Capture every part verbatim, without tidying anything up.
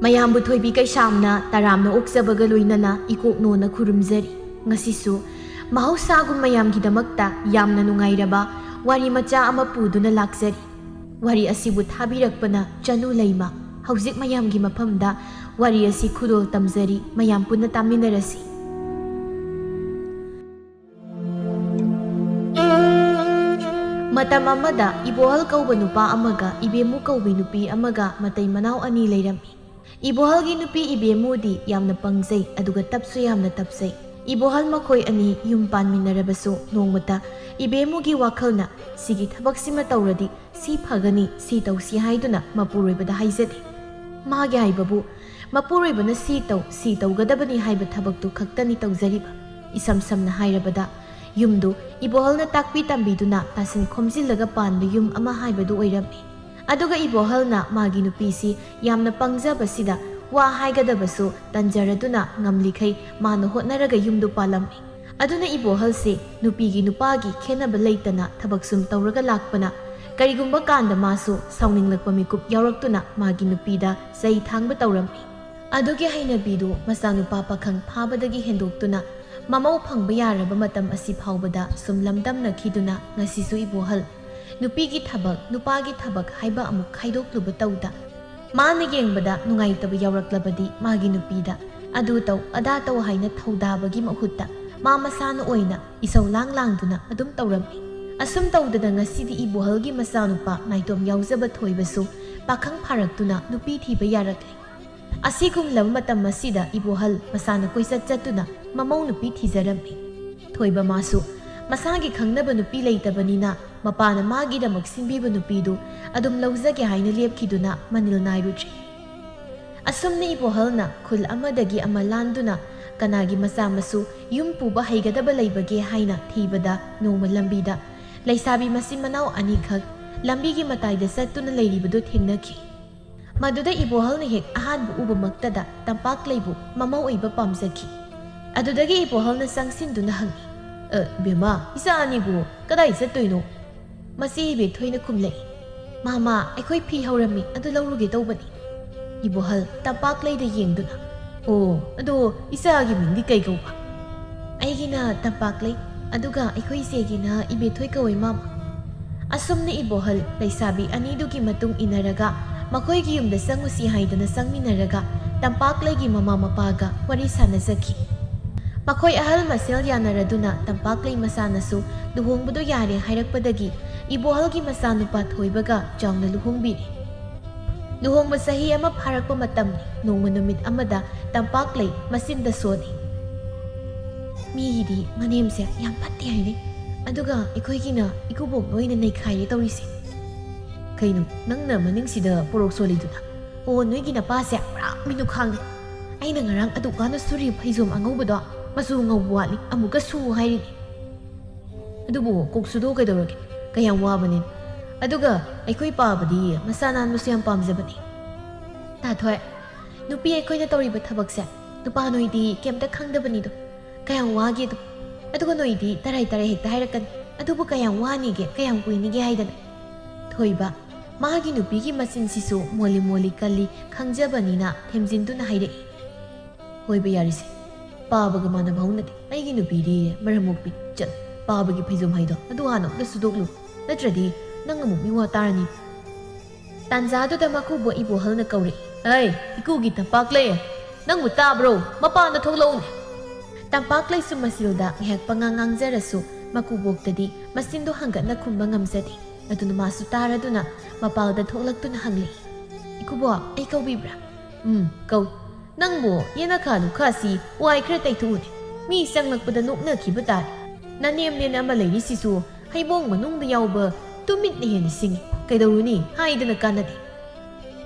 ꯃꯌꯥꯝꯕꯨ ꯊꯣꯏꯕꯤ ꯀꯩꯁꯥꯝꯅ ꯇꯔꯥꯝꯅ ꯑꯣꯛꯆꯕꯒ ꯂꯣꯏꯅꯅ ꯏꯀꯣꯛꯅꯣꯅ ꯈꯨꯔꯨꯝꯖꯔꯤ꯫ ꯉꯁꯤꯁꯨ ꯃꯍꯧꯁꯥꯒꯨꯝ ꯃꯌꯥꯝꯒꯤꯗꯃꯛꯇ ꯌꯥꯝꯅ ꯅꯨꯡꯉꯥꯏꯔꯕ ꯋꯥꯔꯤ ꯃꯆꯥ ꯑꯃ ꯄꯨꯗꯨꯅ ꯂꯥꯛꯆꯔꯤ꯫ ꯋꯥꯔꯤ ꯑꯁꯤꯕꯨ ꯊꯥꯕꯤꯔꯛꯄꯅ ꯆꯅꯨ ꯂꯩꯃ꯫ ꯍꯧꯖꯤꯛ ꯃꯌꯥꯝꯒꯤ ꯃꯐꯝꯗ ꯋꯥꯔꯤ ꯑꯁꯤ ꯈꯨꯗꯣꯜ ꯇꯝꯖꯔꯤ, ꯃꯌꯥꯝ ꯄꯨꯟꯅ ꯇꯥꯃꯤꯟꯅꯔꯁꯤ꯫ ꯃꯇꯝ ꯑꯃꯗ ꯏꯕꯣꯍꯜ ꯀꯧꯕ ꯅꯨꯄꯥ ꯑꯃꯒ ꯏꯕꯦꯝꯃꯨ ꯀꯧꯕꯤ ꯅꯨꯄꯤ ꯑꯃꯒ ꯃꯇꯩ ꯃꯅꯥꯎ ꯑꯅꯤ ꯂꯩꯔꯝꯃꯤ꯫ ꯏꯕꯣꯍꯜꯒꯤ ꯅꯨꯄꯤ ꯏꯕꯦꯝꯃꯨꯗꯤ ꯌꯥꯝꯅ ꯄꯪꯖꯩ, ꯑꯗꯨꯒ ꯇꯞꯁꯨ ꯌꯥꯝꯅ ꯇꯞꯆꯩ꯫ ꯏꯕꯣꯍꯜ ꯃꯈꯣꯏ ꯑꯅꯤ ꯌꯨꯝ ꯄꯥꯟꯃꯤꯟꯅꯔꯕꯁꯨ ꯅꯣꯡꯃꯇ ꯏꯕꯦꯝꯃꯨꯒꯤ ꯋꯥꯈꯜꯅ "ꯁꯤꯒꯤ ꯊꯕꯛꯁꯤꯃ ꯇꯧꯔꯗꯤ ꯁꯤ ꯐꯒꯅꯤ, ꯁꯤ ꯇꯧꯁꯤ" ꯍꯥꯏꯗꯨꯅ ꯃꯄꯨꯔꯣꯏꯕꯗ ꯍꯥꯏꯖꯗꯦ꯫ ꯃꯥꯒꯤ ꯍꯥꯏꯕꯕꯨ ꯃꯄꯨꯔꯣꯏꯕꯅ "ꯁꯤ ꯇꯧ, ꯁꯤ ꯇꯧꯒꯗꯕꯅꯤ" ꯍꯥꯏꯕ ꯊꯕꯛꯇꯨ ꯈꯛꯇꯅꯤ ꯇꯧꯖꯔꯤꯕ꯫ ꯏꯁꯝ ꯁꯝꯅ ꯍꯥꯏꯔꯕꯗ, ꯌꯨꯝꯗꯨ ꯏꯕꯣꯍꯜꯅ ꯇꯥꯛꯄꯤ ꯇꯝꯕꯤꯗꯨꯅ ꯇꯥꯁꯤꯟ ꯈꯣꯝꯖꯤꯜꯂꯒ ꯄꯥꯟꯕ ꯌꯨꯝ ꯑꯃ ꯍꯥꯏꯕꯗꯨ ꯑꯣꯏꯔꯝꯃꯤ꯫ ꯑꯗꯨꯒ ꯏꯕꯣꯍꯜꯅ ꯃꯥꯒꯤ ꯅꯨꯄꯤꯁꯤ ꯌꯥꯝꯅ ꯄꯪꯖꯕꯁꯤꯗ ꯋꯥ ꯍꯥꯏꯒꯗꯕꯁꯨ ꯇꯟꯖꯔꯗꯨꯅ ꯉꯝꯂꯤꯈꯩ ꯃꯥꯅ ꯍꯣꯠꯅꯔꯒ ꯌꯨꯝꯗꯨ ꯄꯥꯜꯂꯝꯃꯤ꯫ ꯑꯗꯨꯅ ꯏꯕꯣꯍꯜꯁꯤ ꯅꯨꯄꯤꯒꯤ ꯅꯨꯄꯥꯒꯤ ꯈꯦꯟꯅꯕ ꯂꯩꯇꯅ ꯊꯕꯛ ꯁꯨꯝ ꯇꯧꯔꯒ ꯂꯥꯛꯄꯅ, ꯀꯔꯤꯒꯨꯝꯕ ꯀꯥꯟꯗ ꯃꯥꯁꯨ ꯁꯥꯎꯅꯤꯡꯂꯛꯄ ꯃꯤꯀꯨꯞ ꯌꯥꯎꯔꯛꯇꯨꯅ ꯃꯥꯒꯤ ꯅꯨꯄꯤꯗ ꯆꯩ ꯊꯥꯡꯕ ꯇꯧꯔꯝꯃꯤ꯫ ꯑꯗꯨꯒꯤ ꯍꯩꯅꯕꯤꯗꯨ ꯃꯆꯥꯅꯨꯄꯥ ꯄꯥꯈꯪ ꯐꯥꯕꯗꯒꯤ ꯍꯦꯟꯗꯣꯛꯇꯨꯅ ꯃꯃꯧ ꯐꯪꯕ ꯌꯥꯔꯕ ꯃꯇꯝ ꯑꯁꯤ ꯐꯥꯎꯕꯗ ꯁꯨꯝ ꯂꯝꯗꯝꯅꯈꯤꯗꯨꯅ ꯉꯁꯤꯁꯨ ꯏꯕꯣꯍꯜ ꯅꯨꯄꯤꯒꯤ ꯊꯕꯛ, ꯅꯨꯄꯥꯒꯤ ꯊꯕꯛ ꯍꯥꯏꯕ ꯑꯃꯨꯛ ꯈꯥꯏꯗꯣꯛꯂꯨꯕ ꯇꯧꯗ, ꯃꯥꯅ ꯌꯦꯡꯕꯗ ꯅꯨꯡꯉꯥꯏꯇꯕ ꯌꯥꯎꯔꯛꯂꯕꯗꯤ ꯃꯥꯒꯤ ꯅꯨꯄꯤꯗ "ꯑꯗꯨ ꯇꯧ, ꯑꯗꯥ ꯇꯧ" ꯍꯥꯏꯅ ꯊꯧꯗꯥꯕꯒꯤ ꯃꯍꯨꯠꯇ ꯃꯥ ꯃꯁꯥꯅ ꯑꯣꯏꯅ ꯏꯁꯧ ꯂꯥꯡ ꯂꯥꯡꯗꯨꯅ ꯑꯗꯨꯝ ꯇꯧꯔꯝꯃꯤ꯫ ꯑꯁꯨꯝ ꯇꯧꯗꯅ ꯉꯁꯤꯗꯤ ꯏꯕꯣꯍꯜꯒꯤ ꯃꯆꯥꯅꯨꯄꯥ ꯅꯥꯏꯇꯣꯝ ꯌꯥꯎꯖꯕ ꯊꯣꯏꯕꯁꯨ ꯄꯥꯈꯪ ꯐꯥꯔꯛꯇꯨꯅ ꯅꯨꯄꯤ ꯊꯤꯕ ꯌꯥꯔꯛꯂꯦ꯫ ꯑꯁꯤꯒꯨꯝꯂꯕ ꯃꯇꯝ ꯑꯁꯤꯗ ꯏꯕꯣꯍꯜ ꯃꯁꯥꯅ ꯀꯣꯏꯆꯠ ꯆꯠꯇꯨꯅ ꯃꯃꯧ ꯅꯨꯄꯤ ꯊꯤꯖꯔꯝꯃꯤ꯫ ꯊꯣꯏꯕ ꯃꯥꯁꯨ ꯃꯁꯥꯒꯤ ꯈꯪꯅꯕ ꯅꯨꯄꯤ ꯂꯩꯇꯕꯅꯤꯅ ꯃꯄꯥꯅ ꯃꯥꯒꯤꯗꯃꯛ ꯁꯤꯟꯕꯤꯕ ꯅꯨꯄꯤꯗꯨ ꯑꯗꯨꯝ ꯂꯧꯖꯒꯦ ꯍꯥꯏꯅ ꯂꯦꯞꯈꯤꯗꯨꯅ ꯃꯅꯤꯜ ꯅꯥꯏꯔꯨꯗ꯭ꯔꯤ꯫ ꯑꯁꯨꯝꯅ ꯏꯕꯣꯍꯜꯅ ꯈꯨꯜ ꯑꯃꯗꯒꯤ ꯑꯃ ꯂꯥꯟꯗꯨꯅ ꯀꯅꯥꯒꯤ ꯃꯆꯥ ꯃꯁꯨ ꯌꯨꯝ ꯄꯨꯕ ꯍꯩꯒꯗꯕ ꯂꯩꯕꯒꯦ ꯍꯥꯏꯅ ꯊꯤꯕꯗ ꯅꯣꯡꯃ ꯂꯝꯕꯤꯗ ꯂꯩꯁꯥꯕꯤ ꯃꯆꯤꯟ ꯃꯅꯥꯎ ꯑꯅꯤꯈꯛ ꯂꯝꯕꯤꯒꯤ ꯃꯇꯥꯏꯗ ꯆꯠꯇꯨꯅ ꯂꯩꯔꯤꯕꯗꯨ ꯊꯦꯡꯅꯈꯤ꯫ ꯃꯗꯨꯗ ꯏꯕꯣꯍꯜꯅ ꯍꯦꯛ ꯑꯍꯥꯟꯕ ꯎꯕꯃꯛꯇꯗ ꯇꯝꯄꯥꯛ ꯂꯩꯕꯨ ꯃꯃꯧ ꯑꯣꯏꯕ ꯄꯥꯝꯖꯈꯤ꯫ ꯑꯗꯨꯗꯒꯤ ꯏꯕꯣꯍꯜꯅ ꯆꯪꯁꯤꯟꯗꯨꯅ ꯍꯪꯉꯤ, "ꯑ, ꯕꯦꯝꯃ, ꯏꯆꯥ ꯑꯅꯤꯕꯨ ꯀꯗꯥꯏ ꯆꯠꯇꯣꯏꯅꯣ?" ꯃꯁꯤ ꯏꯕꯦꯊꯣꯏꯅ ꯈꯨꯝꯂꯛꯏ, "ꯃꯥꯃ, ꯑꯩꯈꯣꯏ ꯐꯤ ꯍꯧꯔꯝꯃꯤ, ꯑꯗꯨ ꯂꯧꯔꯨꯒꯦ ꯇꯧꯕꯅꯤ꯫" ꯏꯕꯣꯍꯜ ꯇꯝꯄꯥꯛꯂꯩꯗ ꯌꯦꯡꯗꯨꯅ, "ꯑꯣ, ꯑꯗꯣ ꯏꯆꯥꯒꯤ ꯃꯤꯡꯗꯤ ꯀꯩ ꯀꯧꯕ?" "ꯑꯩꯒꯤꯅ ꯇꯝꯄꯥꯛꯂꯩ, ꯑꯗꯨꯒ ꯑꯩꯈꯣꯏ ꯏꯆꯦꯒꯤꯅ ꯏꯕꯦꯊꯣꯏ ꯀꯧꯏ, ꯃꯥꯃ꯫" ꯑꯁꯨꯝꯅ ꯏꯕꯣꯍꯜ ꯂꯩꯁꯥꯕꯤ ꯑꯅꯤꯗꯨꯒꯤ ꯃꯇꯨꯡ ꯏꯟꯅꯔꯒ ꯃꯈꯣꯏꯒꯤ ꯌꯨꯝꯗ ꯆꯪꯉꯨꯁꯤ ꯍꯥꯏꯗꯅ ꯆꯪꯃꯤꯟꯅꯔꯒ ꯇꯝꯄꯥꯛꯂꯩꯒꯤ ꯃꯃꯥ ꯃꯄꯥꯒ ꯋꯥꯔꯤ ꯁꯥꯟꯅꯖꯈꯤ꯫ ꯃꯈꯣꯏ ꯑꯍꯜ ꯃꯁꯦꯜ ꯌꯥꯅꯔꯗꯨꯅ ꯇꯝꯄꯥꯛꯂꯩ ꯃꯆꯥꯅꯁꯨ ꯂꯨꯍꯣꯡꯕꯗꯣ ꯌꯥꯔꯦ ꯍꯥꯏꯔꯛꯄꯗꯒꯤ ꯏꯕꯣꯍꯜꯒꯤ ꯃꯆꯥꯅꯨꯄꯥ ꯊꯣꯏꯕꯒ ꯆꯥꯎꯅ ꯂꯨꯍꯣꯡꯕꯤꯔꯦ꯫ ꯂꯨꯍꯣꯡꯕ ꯆꯍꯤ ꯑꯃ ꯐꯥꯔꯛꯄ ꯃꯇꯝꯅꯤ꯫ ꯅꯣꯡꯃ ꯅꯨꯃꯤꯠ ꯑꯃꯗ ꯇꯝꯄꯥꯛꯂꯩ ꯃꯆꯤꯟꯗ ꯁꯣꯜꯂꯤ꯫ "ꯃꯤꯒꯤꯗꯤ ꯃꯅꯦꯝꯁꯦ ꯌꯥꯝ ꯐꯠꯇꯦ ꯍꯥꯏꯅꯩ, ꯑꯗꯨꯒ ꯑꯩꯈꯣꯏꯒꯤꯅ ꯏꯀꯨꯕꯣꯛꯅ ꯑꯣꯏꯅ ꯅꯩꯈꯥꯏꯔꯦ ꯇꯧꯔꯤꯁꯦ꯫" "ꯀꯩꯅꯣ ꯅꯪꯅ ꯃꯅꯤꯡꯁꯤꯗ ꯄꯣꯔꯣꯛ ꯁꯣꯜꯂꯤꯗꯨꯅ?" "ꯑꯣ, ꯅꯣꯏꯒꯤ ꯅꯄꯥꯁꯦ ꯄꯨꯔꯥ ꯃꯤꯅꯨꯈꯥꯡꯅꯦ꯫ ꯑꯩꯅ ꯉꯔꯥꯡ ꯑꯗꯨꯛ ꯋꯥꯅ ꯁꯨꯔꯤ ꯐꯩꯖꯣꯝ ꯑꯉꯧꯕꯗꯣ ꯃꯆꯨ ꯉꯧꯕ ꯋꯥꯠꯂꯤ, ꯑꯃꯨꯛꯀ ꯁꯨ ꯍꯥꯏꯔꯤꯅꯦ꯫" "ꯑꯗꯨꯕꯨ ꯀꯣꯛ ꯁꯨꯗꯣꯛꯑꯣ ꯀꯩꯗꯧꯔꯒꯦ, ꯀꯌꯥꯝ ꯋꯥꯕꯅꯤ꯫ ꯑꯗꯨꯒ ꯑꯩꯈꯣꯏ ꯄꯥꯕꯗꯤ ꯃꯁꯥ ꯅꯥꯟꯕꯁꯨ ꯌꯥꯝ ꯄꯥꯝꯖꯕꯅꯤ꯫" "ꯇꯥꯊꯣꯏ, ꯅꯨꯄꯤ ꯑꯩꯈꯣꯏꯅ ꯇꯧꯔꯤꯕ ꯊꯕꯛꯁꯦ ꯅꯨꯄꯥ ꯅꯣꯏꯗꯤ ꯀꯩꯝꯇ ꯈꯪꯗꯕꯅꯤꯗꯣ, ꯀꯌꯥꯝ ꯋꯥꯒꯦꯗꯣ꯫ ꯑꯗꯨꯒ ꯅꯣꯏꯗꯤ ꯇꯔꯥꯏ ꯇꯔꯥꯏ ꯍꯦꯛꯇ ꯍꯥꯏꯔꯛꯀꯅꯤ꯫ ꯑꯗꯨꯕꯨ ꯀꯌꯥꯝ ꯋꯥꯅꯤꯒꯦ, ꯀꯌꯥꯝ ꯀꯨꯏꯅꯤꯒꯦ ꯍꯥꯏꯗꯅ?" ꯊꯣꯏꯕ, ꯃꯥꯒꯤ ꯅꯨꯄꯤꯒꯤ ꯃꯆꯤꯟꯁꯤꯁꯨ ꯃꯣꯜꯂꯤ ꯃꯣꯜꯂꯤ ꯀꯜꯂꯤ ꯈꯪꯖꯕꯅꯤꯅ ꯊꯦꯝꯖꯤꯟꯗꯨꯅ ꯍꯥꯏꯔꯛꯏ꯫ "ꯍꯣꯏꯕ ꯌꯥꯔꯤꯁꯦ, ꯄꯥꯕꯒ ꯃꯥꯟꯅꯕ ꯍꯧꯅꯗꯦ꯫ ꯑꯩꯒꯤ ꯅꯨꯄꯤꯗꯤ ꯃꯔꯝ ꯃꯣꯛꯄꯤ꯫ ꯆꯠ, ꯄꯥꯕꯒꯤ ꯐꯩꯖꯣꯝ ꯍꯥꯏꯗꯣ ꯑꯗꯨ ꯍꯥꯟꯅ ꯑꯝꯇ ꯁꯨꯗꯣꯛꯂꯨ, ꯅꯠꯇ꯭ꯔꯗꯤ ꯅꯪ ꯑꯃꯨꯛ ꯃꯤꯋꯥ ꯇꯥꯔꯅꯤ꯫" ꯇꯥꯟꯖꯥꯗꯨꯗ ꯃꯀꯨꯕꯣꯛ ꯏꯕꯣꯍꯜꯅ ꯀꯧꯔꯛꯏ꯫ "ꯑꯩ, ꯏꯀꯨꯒꯤ ꯇꯝꯄꯥꯛꯂꯩ, ꯅꯪꯕꯨ ꯇꯥꯕ꯭ꯔꯣ? ꯃꯄꯥꯟꯗ ꯊꯣꯛꯂꯛꯎꯅꯦ!" ꯇꯝꯄꯥꯛꯂꯩꯁꯨ ꯃꯆꯤꯜꯗ ꯉꯥꯏꯍꯥꯛ ꯄꯉꯥꯡ ꯉꯥꯡꯖꯔꯁꯨ ꯃꯀꯨꯕꯣꯛꯇꯗꯤ ꯃꯆꯤꯟꯗꯣ ꯍꯪꯒꯠꯅ ꯈꯨꯝꯕ ꯉꯝꯖꯗꯦ꯫ ꯑꯗꯨꯅ ꯃꯥꯁꯨ ꯇꯥꯔꯗꯨꯅ ꯃꯄꯥꯜꯗ ꯊꯣꯛꯂꯛꯇꯨꯅ ꯍꯪꯂꯛꯏ, "ꯏꯀꯨꯕꯣꯛ, ꯑꯩ ꯀꯧꯕꯤꯕ꯭ꯔꯥ?" "ꯎꯝ, ꯀꯧꯏ꯫ ꯅꯪꯕꯨ ꯌꯦꯅꯈꯥ ꯂꯨꯈꯥꯁꯤ ꯋꯥꯏ ꯈꯔ ꯇꯩꯊꯣꯛꯎꯅꯦ꯫ ꯃꯤ ꯆꯪꯂꯛꯄꯗ ꯅꯣꯛꯅꯈꯤꯕ ꯇꯥꯔꯦ꯫ ꯅꯅꯦꯝꯅꯦꯅ ꯑꯃ ꯂꯩꯔꯤꯁꯤꯁꯨ ꯍꯩꯕꯣꯡ ꯃꯅꯨꯡꯗ ꯌꯥꯎꯕ ꯇꯨꯃꯤꯠꯅ ꯍꯦꯟꯅ ꯁꯤꯡꯉꯤ꯫ ꯀꯩꯗꯧꯔꯨꯅꯤ? ꯍꯥꯏꯗꯅ ꯀꯥꯟꯅꯗꯦ꯫"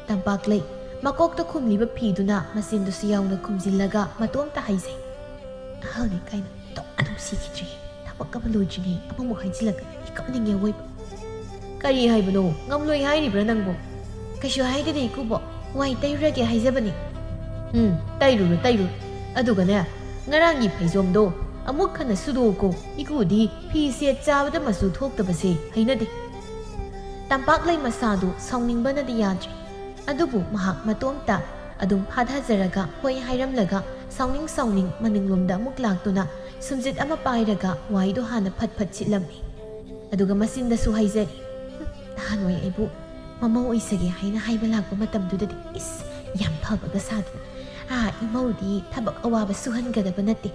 ꯇꯝꯄꯥꯛꯂꯩ ꯃꯀꯣꯛꯇ ꯈꯨꯝꯂꯤꯕ ꯐꯤꯗꯨꯅ ꯃꯆꯤꯟꯗꯨꯁꯨ ꯌꯥꯎꯅ ꯈꯨꯝꯖꯤꯜꯂꯒ ꯃꯇꯣꯝꯇ ꯍꯥꯏꯖꯩ, "ꯑꯍꯜꯅꯤ ꯀꯥꯏꯅ ꯇꯣꯛꯅ ꯅꯨꯡꯁꯤꯈꯤꯗ꯭ꯔꯤ꯫ ꯊꯕꯛ ꯑꯃ ꯂꯣꯏꯗ꯭ꯔꯤꯉꯩ ꯑꯃꯃꯨꯛ ꯍꯥꯏꯖꯤꯜꯂꯛꯀꯅꯤ꯫ ꯑꯩ ꯀꯞꯅꯤꯡꯉꯦ ꯑꯋꯣꯏꯕ꯫" "ꯀꯔꯤ ꯍꯥꯏꯕꯅꯣ? ꯉꯝꯂꯣꯏ ꯍꯥꯏꯔꯤꯕ꯭ꯔꯥ ꯅꯪꯕꯨ?" "ꯀꯩꯁꯨ ꯍꯥꯏꯗꯦꯗ ꯏꯀꯨꯕꯣꯛ, ꯋꯥꯏ ꯇꯩꯔꯨꯔꯒꯦ ꯍꯥꯏꯖꯕꯅꯤ꯫" "ꯎꯝ, ꯇꯩꯔꯨꯔꯣ, ꯇꯩꯔꯨꯔꯣ꯫ ꯑꯗꯨꯒꯅꯦ, "ꯉꯔꯥꯡꯒꯤ ꯐꯩꯖꯣꯝꯗꯣ ꯑꯃꯨꯛ ꯍꯟꯅ ꯁꯨꯗꯣꯛꯎꯀꯣ, ꯏꯀꯨꯗꯤ ꯐꯤ ꯁꯦꯠ ꯆꯥꯕꯗ ꯃꯆꯨ ꯊꯣꯛꯇꯕꯁꯦ ꯍꯩꯅꯗꯦ"꯫ ꯇꯝꯄꯥꯛꯂꯩ ꯃꯁꯥꯗꯨ ꯁꯥꯎꯅꯤꯡꯕꯅꯗꯤ ꯌꯥꯗ꯭ꯔꯦ꯫ ꯑꯗꯨꯕꯨ ꯃꯍꯥꯛ ꯃꯇꯣꯝꯇ ꯑꯗꯨꯝ ꯐꯥꯊꯖꯔꯒ ꯍꯣꯏ ꯍꯥꯏꯔꯝꯂꯒ ꯁꯥꯎꯅꯤꯡ ꯁꯥꯎꯅꯤꯡ ꯃꯅꯤꯡꯂꯣꯝꯗ ꯑꯃꯨꯛ ꯂꯥꯛꯇꯨꯅ ꯁꯨꯝꯖꯤꯠ ꯑꯃ ꯄꯥꯏꯔꯒ ꯋꯥꯏꯗꯣ ꯍꯥꯟꯅ ꯐꯠ ꯐꯠ ꯁꯤꯠꯂꯝꯃꯤ꯫ ꯑꯗꯨꯒ ꯃꯆꯤꯟꯗꯁꯨ ꯍꯥꯏꯖꯔꯤ, "ꯍꯨꯝ, ꯅꯍꯥꯟꯋꯥꯏ ꯑꯩꯕꯨ ꯃꯃꯧ ꯑꯣꯏꯖꯒꯦ ꯍꯥꯏꯅ ꯍꯥꯏꯕ ꯂꯥꯛꯄ ꯃꯇꯝꯗꯨꯗꯗꯤ, ꯏꯁ, ꯌꯥꯝ ꯐꯕꯒ ꯁꯥꯗꯅ, ꯑꯥ, ꯏꯃꯧꯗꯤ ꯊꯕꯛ ꯑꯋꯥꯕ ꯁꯨꯍꯟꯒꯗꯕ ꯅꯠꯇꯦ,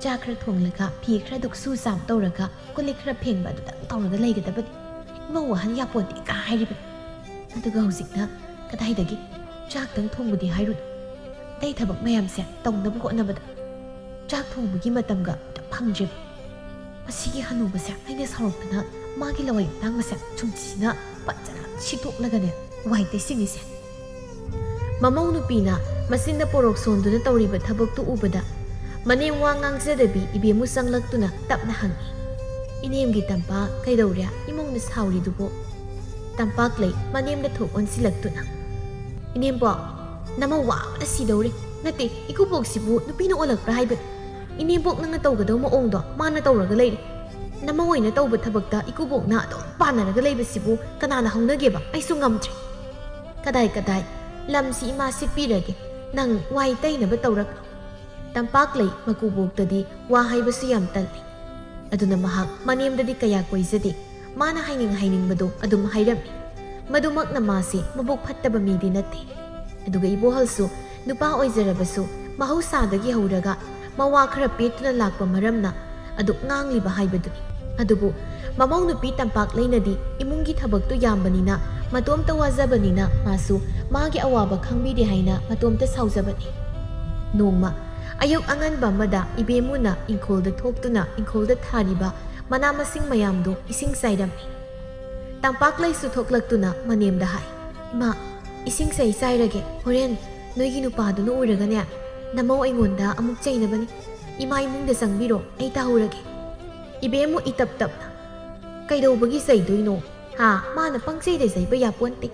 ꯆꯥꯛ ꯈꯔ ꯊꯣꯡꯂꯒ, ꯐꯤ ꯈꯔ ꯗꯨꯛꯁꯨ ꯆꯥꯝ ꯇꯧꯔꯒ, ꯀꯣꯜ ꯂꯤꯛ ꯈꯔ ꯐꯦꯡꯕ ꯑꯗꯨꯗꯪ ꯇꯧꯔꯒ ꯂꯩꯒꯗꯕꯅꯤ, ꯏꯃꯧ ꯋꯥꯍꯟ ꯌꯥꯄꯣꯟꯇꯦ" ꯀ ꯍꯥꯏꯔꯤꯕꯅꯤ꯫ ꯑꯗꯨꯒ ꯍꯧꯖꯤꯛꯅ ꯀꯗꯥꯏꯗꯒꯤ? ꯆꯥꯛꯇꯪ ꯊꯣꯡꯕꯗꯤ ꯍꯥꯏꯔꯨꯅꯨ, ꯑꯇꯩ ꯊꯕꯛ ꯃꯌꯥꯝꯁꯦ ꯇꯧꯅꯕ ꯍꯣꯠꯅꯕꯗ ꯆꯥꯛ ꯊꯣꯡꯕꯒꯤ ꯃꯇꯝꯒ ꯑꯝꯇ ꯐꯪꯗ꯭ꯔꯦꯕ꯫ ꯃꯁꯤꯒꯤ ꯍꯅꯨꯕꯁꯦ ꯑꯩꯅ ꯁꯥꯎꯔꯛꯇꯅ ꯃꯥꯒꯤ ꯂꯋꯥꯏ ꯇꯥꯡꯕꯁꯦ ꯁꯨꯝꯁꯤꯅ ꯐꯖꯅ ꯁꯤꯠꯇꯣꯛꯂꯒꯅꯦ ꯋꯥꯏ ꯇꯩꯁꯤꯡꯉꯤꯁꯦ꯫ ꯃꯃꯧ ꯅꯨꯄꯤꯅ ꯃꯆꯤꯟꯗ ꯄꯣꯔꯣꯛ ꯁꯣꯟꯗꯨꯅ ꯇꯧꯔꯤꯕ ꯊꯕꯛꯇꯨ ꯎꯕꯗ ꯃꯅꯦꯝ ꯋꯥ ꯉꯥꯡꯖꯗꯕꯤ ꯏꯕꯦꯝꯃꯨ ꯆꯪꯂꯛꯇꯨꯅ ꯇꯞꯅ ꯍꯪꯉꯤ, "ꯏꯅꯦꯝꯒꯤ ꯇꯝꯄꯥꯛ, ꯀꯩꯗꯧꯔꯦ ꯏꯃꯧꯅ ꯁꯥꯎꯔꯤꯗꯨꯕꯣ?" ꯇꯝꯄꯥꯛꯂꯩ ꯃꯅꯦꯝꯗ ꯊꯣꯛ ꯑꯣꯟꯁꯤꯜꯂꯛꯇꯨꯅ, "ꯏꯅꯦꯝꯕꯣꯛ, ꯅꯃꯧ ꯋꯥꯕꯅ ꯁꯤꯗꯧꯔꯦ꯫ ꯅꯠꯇꯦ, ꯏꯀꯨꯕꯣꯛꯁꯤꯕꯨ ꯅꯨꯄꯤꯅ ꯑꯣꯜꯂꯛꯄ꯭ꯔꯥ ꯍꯥꯏꯕꯅꯤ꯫ ꯏꯅꯦꯝꯕꯣꯛ ꯅꯪꯅ ꯇꯧꯒꯗꯧ ꯃꯑꯣꯡꯗꯣ ꯃꯥꯅ ꯇꯧꯔꯒ ꯂꯩꯔꯦ꯫ ꯅꯃꯧ ꯑꯣꯏꯅ ꯇꯧꯕ ꯊꯕꯛꯇ ꯏꯀꯨꯕꯣꯛꯅ ꯑꯗꯨꯝ ꯄꯥꯟꯅꯔꯒ ꯂꯩꯕꯁꯤꯕꯨ ꯀꯅꯥꯅ ꯍꯧꯅꯒꯦꯕ? ꯑꯩꯁꯨ ꯉꯝꯗ꯭ꯔꯦ꯫ ꯀꯗꯥꯏ ꯀꯗꯥꯏ, ꯂꯝꯁꯤ ꯏꯃꯥ ꯁꯤꯠꯄꯤꯔꯒꯦ, ꯅꯪ ꯋꯥꯏ ꯇꯩꯅꯕ ꯇꯧꯔꯛꯂꯣ"꯫ ꯇꯝꯄꯥꯛꯂꯩ ꯃꯀꯨꯕꯣꯛꯇꯗꯤ ꯋꯥ ꯍꯥꯏꯕꯁꯨ ꯌꯥꯝ ꯇꯜꯂꯤ꯫ ꯑꯗꯨꯅ ꯃꯍꯥꯛ ꯃꯅꯦꯝꯗꯗꯤ ꯀꯌꯥ ꯀꯣꯏꯖꯗꯦ꯫ ꯃꯥꯅ ꯍꯥꯏꯅꯤꯡ ꯍꯥꯏꯅꯤꯡꯕꯗꯨ ꯑꯗꯨꯝ ꯍꯥꯏꯔꯝꯃꯤ꯫ ꯃꯗꯨꯃꯛꯅ ꯃꯥꯁꯦ ꯃꯕꯨꯛ ꯐꯠꯇꯕ ꯃꯤꯗꯤ ꯅꯠꯇꯦ꯫ ꯑꯗꯨꯒ ꯏꯕꯣꯍꯜꯁꯨ ꯅꯨꯄꯥ ꯑꯣꯏꯖꯔꯕꯁꯨ ꯃꯍꯧꯁꯥꯗꯒꯤ ꯍꯧꯔꯒ ꯃꯋꯥ ꯈꯔ ꯄꯦꯠꯇꯨꯅ ꯂꯥꯛꯄ ꯃꯔꯝꯅ ꯑꯗꯨꯛ ꯉꯥꯡꯂꯤꯕ ꯍꯥꯏꯕꯗꯨꯅꯤ꯫ ꯑꯗꯨꯕꯨ ꯃꯃꯧ ꯅꯨꯄꯤ ꯇꯝꯄꯥꯛꯂꯩꯅꯗꯤ ꯏꯃꯨꯡꯒꯤ ꯊꯕꯛꯇꯨ ꯌꯥꯝꯕꯅꯤꯅ, ꯃꯇꯣꯝꯇ ꯋꯥꯖꯕꯅꯤꯅ ꯃꯥꯁꯨ ꯃꯥꯒꯤ ꯑꯋꯥꯕ ꯈꯪꯕꯤꯗꯦ ꯍꯥꯏꯅ ꯃꯇꯣꯝꯇ ꯁꯥꯎꯖꯕꯅꯤ꯫ ꯅꯣꯡꯃ ꯑꯌꯨꯛ ꯑꯉꯟꯕ ꯑꯃꯗ ꯏꯕꯦꯝꯃꯨꯅ ꯏꯪꯈꯣꯜꯗ ꯊꯣꯛꯇꯨꯅ ꯏꯪꯈꯣꯜꯗ ꯊꯥꯔꯤꯕ ꯃꯅꯥ ꯃꯁꯤꯡ ꯃꯌꯥꯝꯗꯨ ꯏꯁꯤꯡ ꯆꯥꯏꯔꯝꯃꯤ꯫ ꯇꯝꯄꯥꯛꯂꯩꯁꯨ ꯊꯣꯛꯂꯛꯇꯨꯅ ꯃꯅꯦꯝꯗ ꯍꯥꯏ, "ꯏꯃꯥ, ꯏꯁꯤꯡꯁꯦ ꯑꯩ ꯆꯥꯏꯔꯒꯦ, ꯍꯣꯔꯦꯟ ꯅꯣꯏꯒꯤ ꯅꯨꯄꯥꯗꯨꯅ ꯎꯔꯒꯅꯦ, ꯅꯃꯧ ꯑꯩꯉꯣꯟꯗ ꯑꯃꯨꯛ ꯆꯩꯅꯕꯅꯤ꯫ ꯏꯃꯥ ꯏꯃꯨꯡꯗ ꯆꯪꯕꯤꯔꯣ, ꯑꯩ ꯇꯥꯍꯧꯔꯒꯦ"꯫ ꯏꯕꯦꯝꯃꯨ ꯏꯇꯞ ꯇꯞꯅ, "ꯀꯩꯗꯧꯕꯒꯤ ꯆꯩꯗꯣꯏꯅꯣ? ꯍꯥ, ꯃꯥꯅ ꯄꯪꯆꯩꯗ ꯆꯩꯕ ꯌꯥꯄꯣꯟꯇꯦ꯫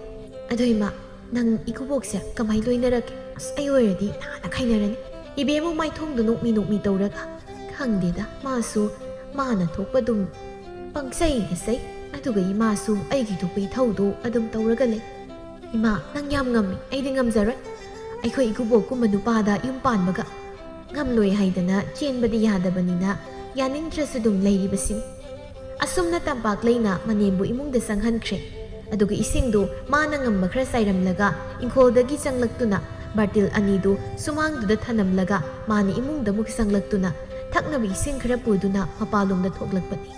ꯑꯗꯣ ꯏꯃꯥ, ꯅꯪ ꯏꯀꯨꯕꯣꯛꯁꯦ ꯀꯃꯥꯏ ꯂꯣꯏꯅꯔꯛꯀꯦ? ꯑꯁ, ꯑꯩ ꯑꯣꯏꯔꯗꯤ ꯅꯍꯥꯟꯅ ꯈꯥꯏꯅꯔꯅꯤ"꯫ ꯏꯕꯦꯝꯃꯨ ꯃꯥꯏꯊꯣꯡꯗꯨ ꯅꯣꯛꯃꯤ ꯅꯣꯛꯃꯤ ꯇꯧꯔꯒ, "ꯈꯪꯗꯦꯗ, ꯃꯥꯁꯨ ꯃꯥꯅ ꯊꯣꯛꯄ ꯑꯗꯨꯝ ꯄꯪꯆꯩꯗ ꯆꯩ꯫ ꯑꯗꯨꯒ ꯏꯃꯥꯁꯨ ꯑꯩꯒꯤ ꯊꯣꯛꯄ ꯏꯊꯧꯗꯨ ꯑꯗꯨꯝ ꯇꯧꯔꯒ ꯂꯩ꯫ ꯏꯃꯥ, ꯅꯪ ꯌꯥꯝ ꯉꯝꯃꯤ, ꯑꯩꯗꯤ ꯉꯝꯖꯔꯣꯏ꯫ ꯑꯩꯈꯣꯏ ꯏꯀꯨꯕꯣꯛꯀꯨꯝꯕ ꯅꯨꯄꯥꯗ ꯌꯨꯝ ꯄꯥꯟꯕꯒ ꯉꯝꯂꯣꯏ ꯍꯥꯏꯗꯅ ꯆꯦꯟꯕꯗꯤ ꯌꯥꯗꯕꯅꯤꯅ ꯌꯥꯅꯤꯡꯗ꯭ꯔꯁꯨ ꯑꯗꯨꯝ ꯂꯩꯔꯤꯕꯁꯤꯅꯤ꯫" ꯑꯁꯨꯝꯅ ꯇꯝꯄꯥꯛꯂꯩꯅ ꯃꯅꯦꯝꯕꯨ ꯏꯃꯨꯡꯗ ꯆꯪꯍꯟꯈ꯭ꯔꯦ꯫ ꯑꯗꯨꯒ ꯏꯁꯤꯡꯗꯨ ꯃꯥꯅ ꯉꯝꯕ ꯈꯔ ꯆꯥꯏꯔꯝꯂꯒ ꯏꯪꯈꯣꯜꯗꯒꯤ ꯆꯪꯂꯛꯇꯨꯅ ꯕꯥꯔꯇꯤꯜ ꯑꯅꯤꯗꯨ ꯁꯨꯃꯥꯡꯗꯨꯗ ꯊꯅꯝꯂꯒ ꯃꯥꯅ ꯏꯃꯨꯡꯗ ꯑꯃꯨꯛ ꯆꯪꯂꯛꯇꯨꯅ ꯊꯛꯅꯕ ꯏꯁꯤꯡ ꯈꯔ ꯄꯨꯗꯨꯅ ꯃꯄꯥꯟꯂꯣꯝꯗ ꯊꯣꯛꯂꯛꯄꯅꯤ꯫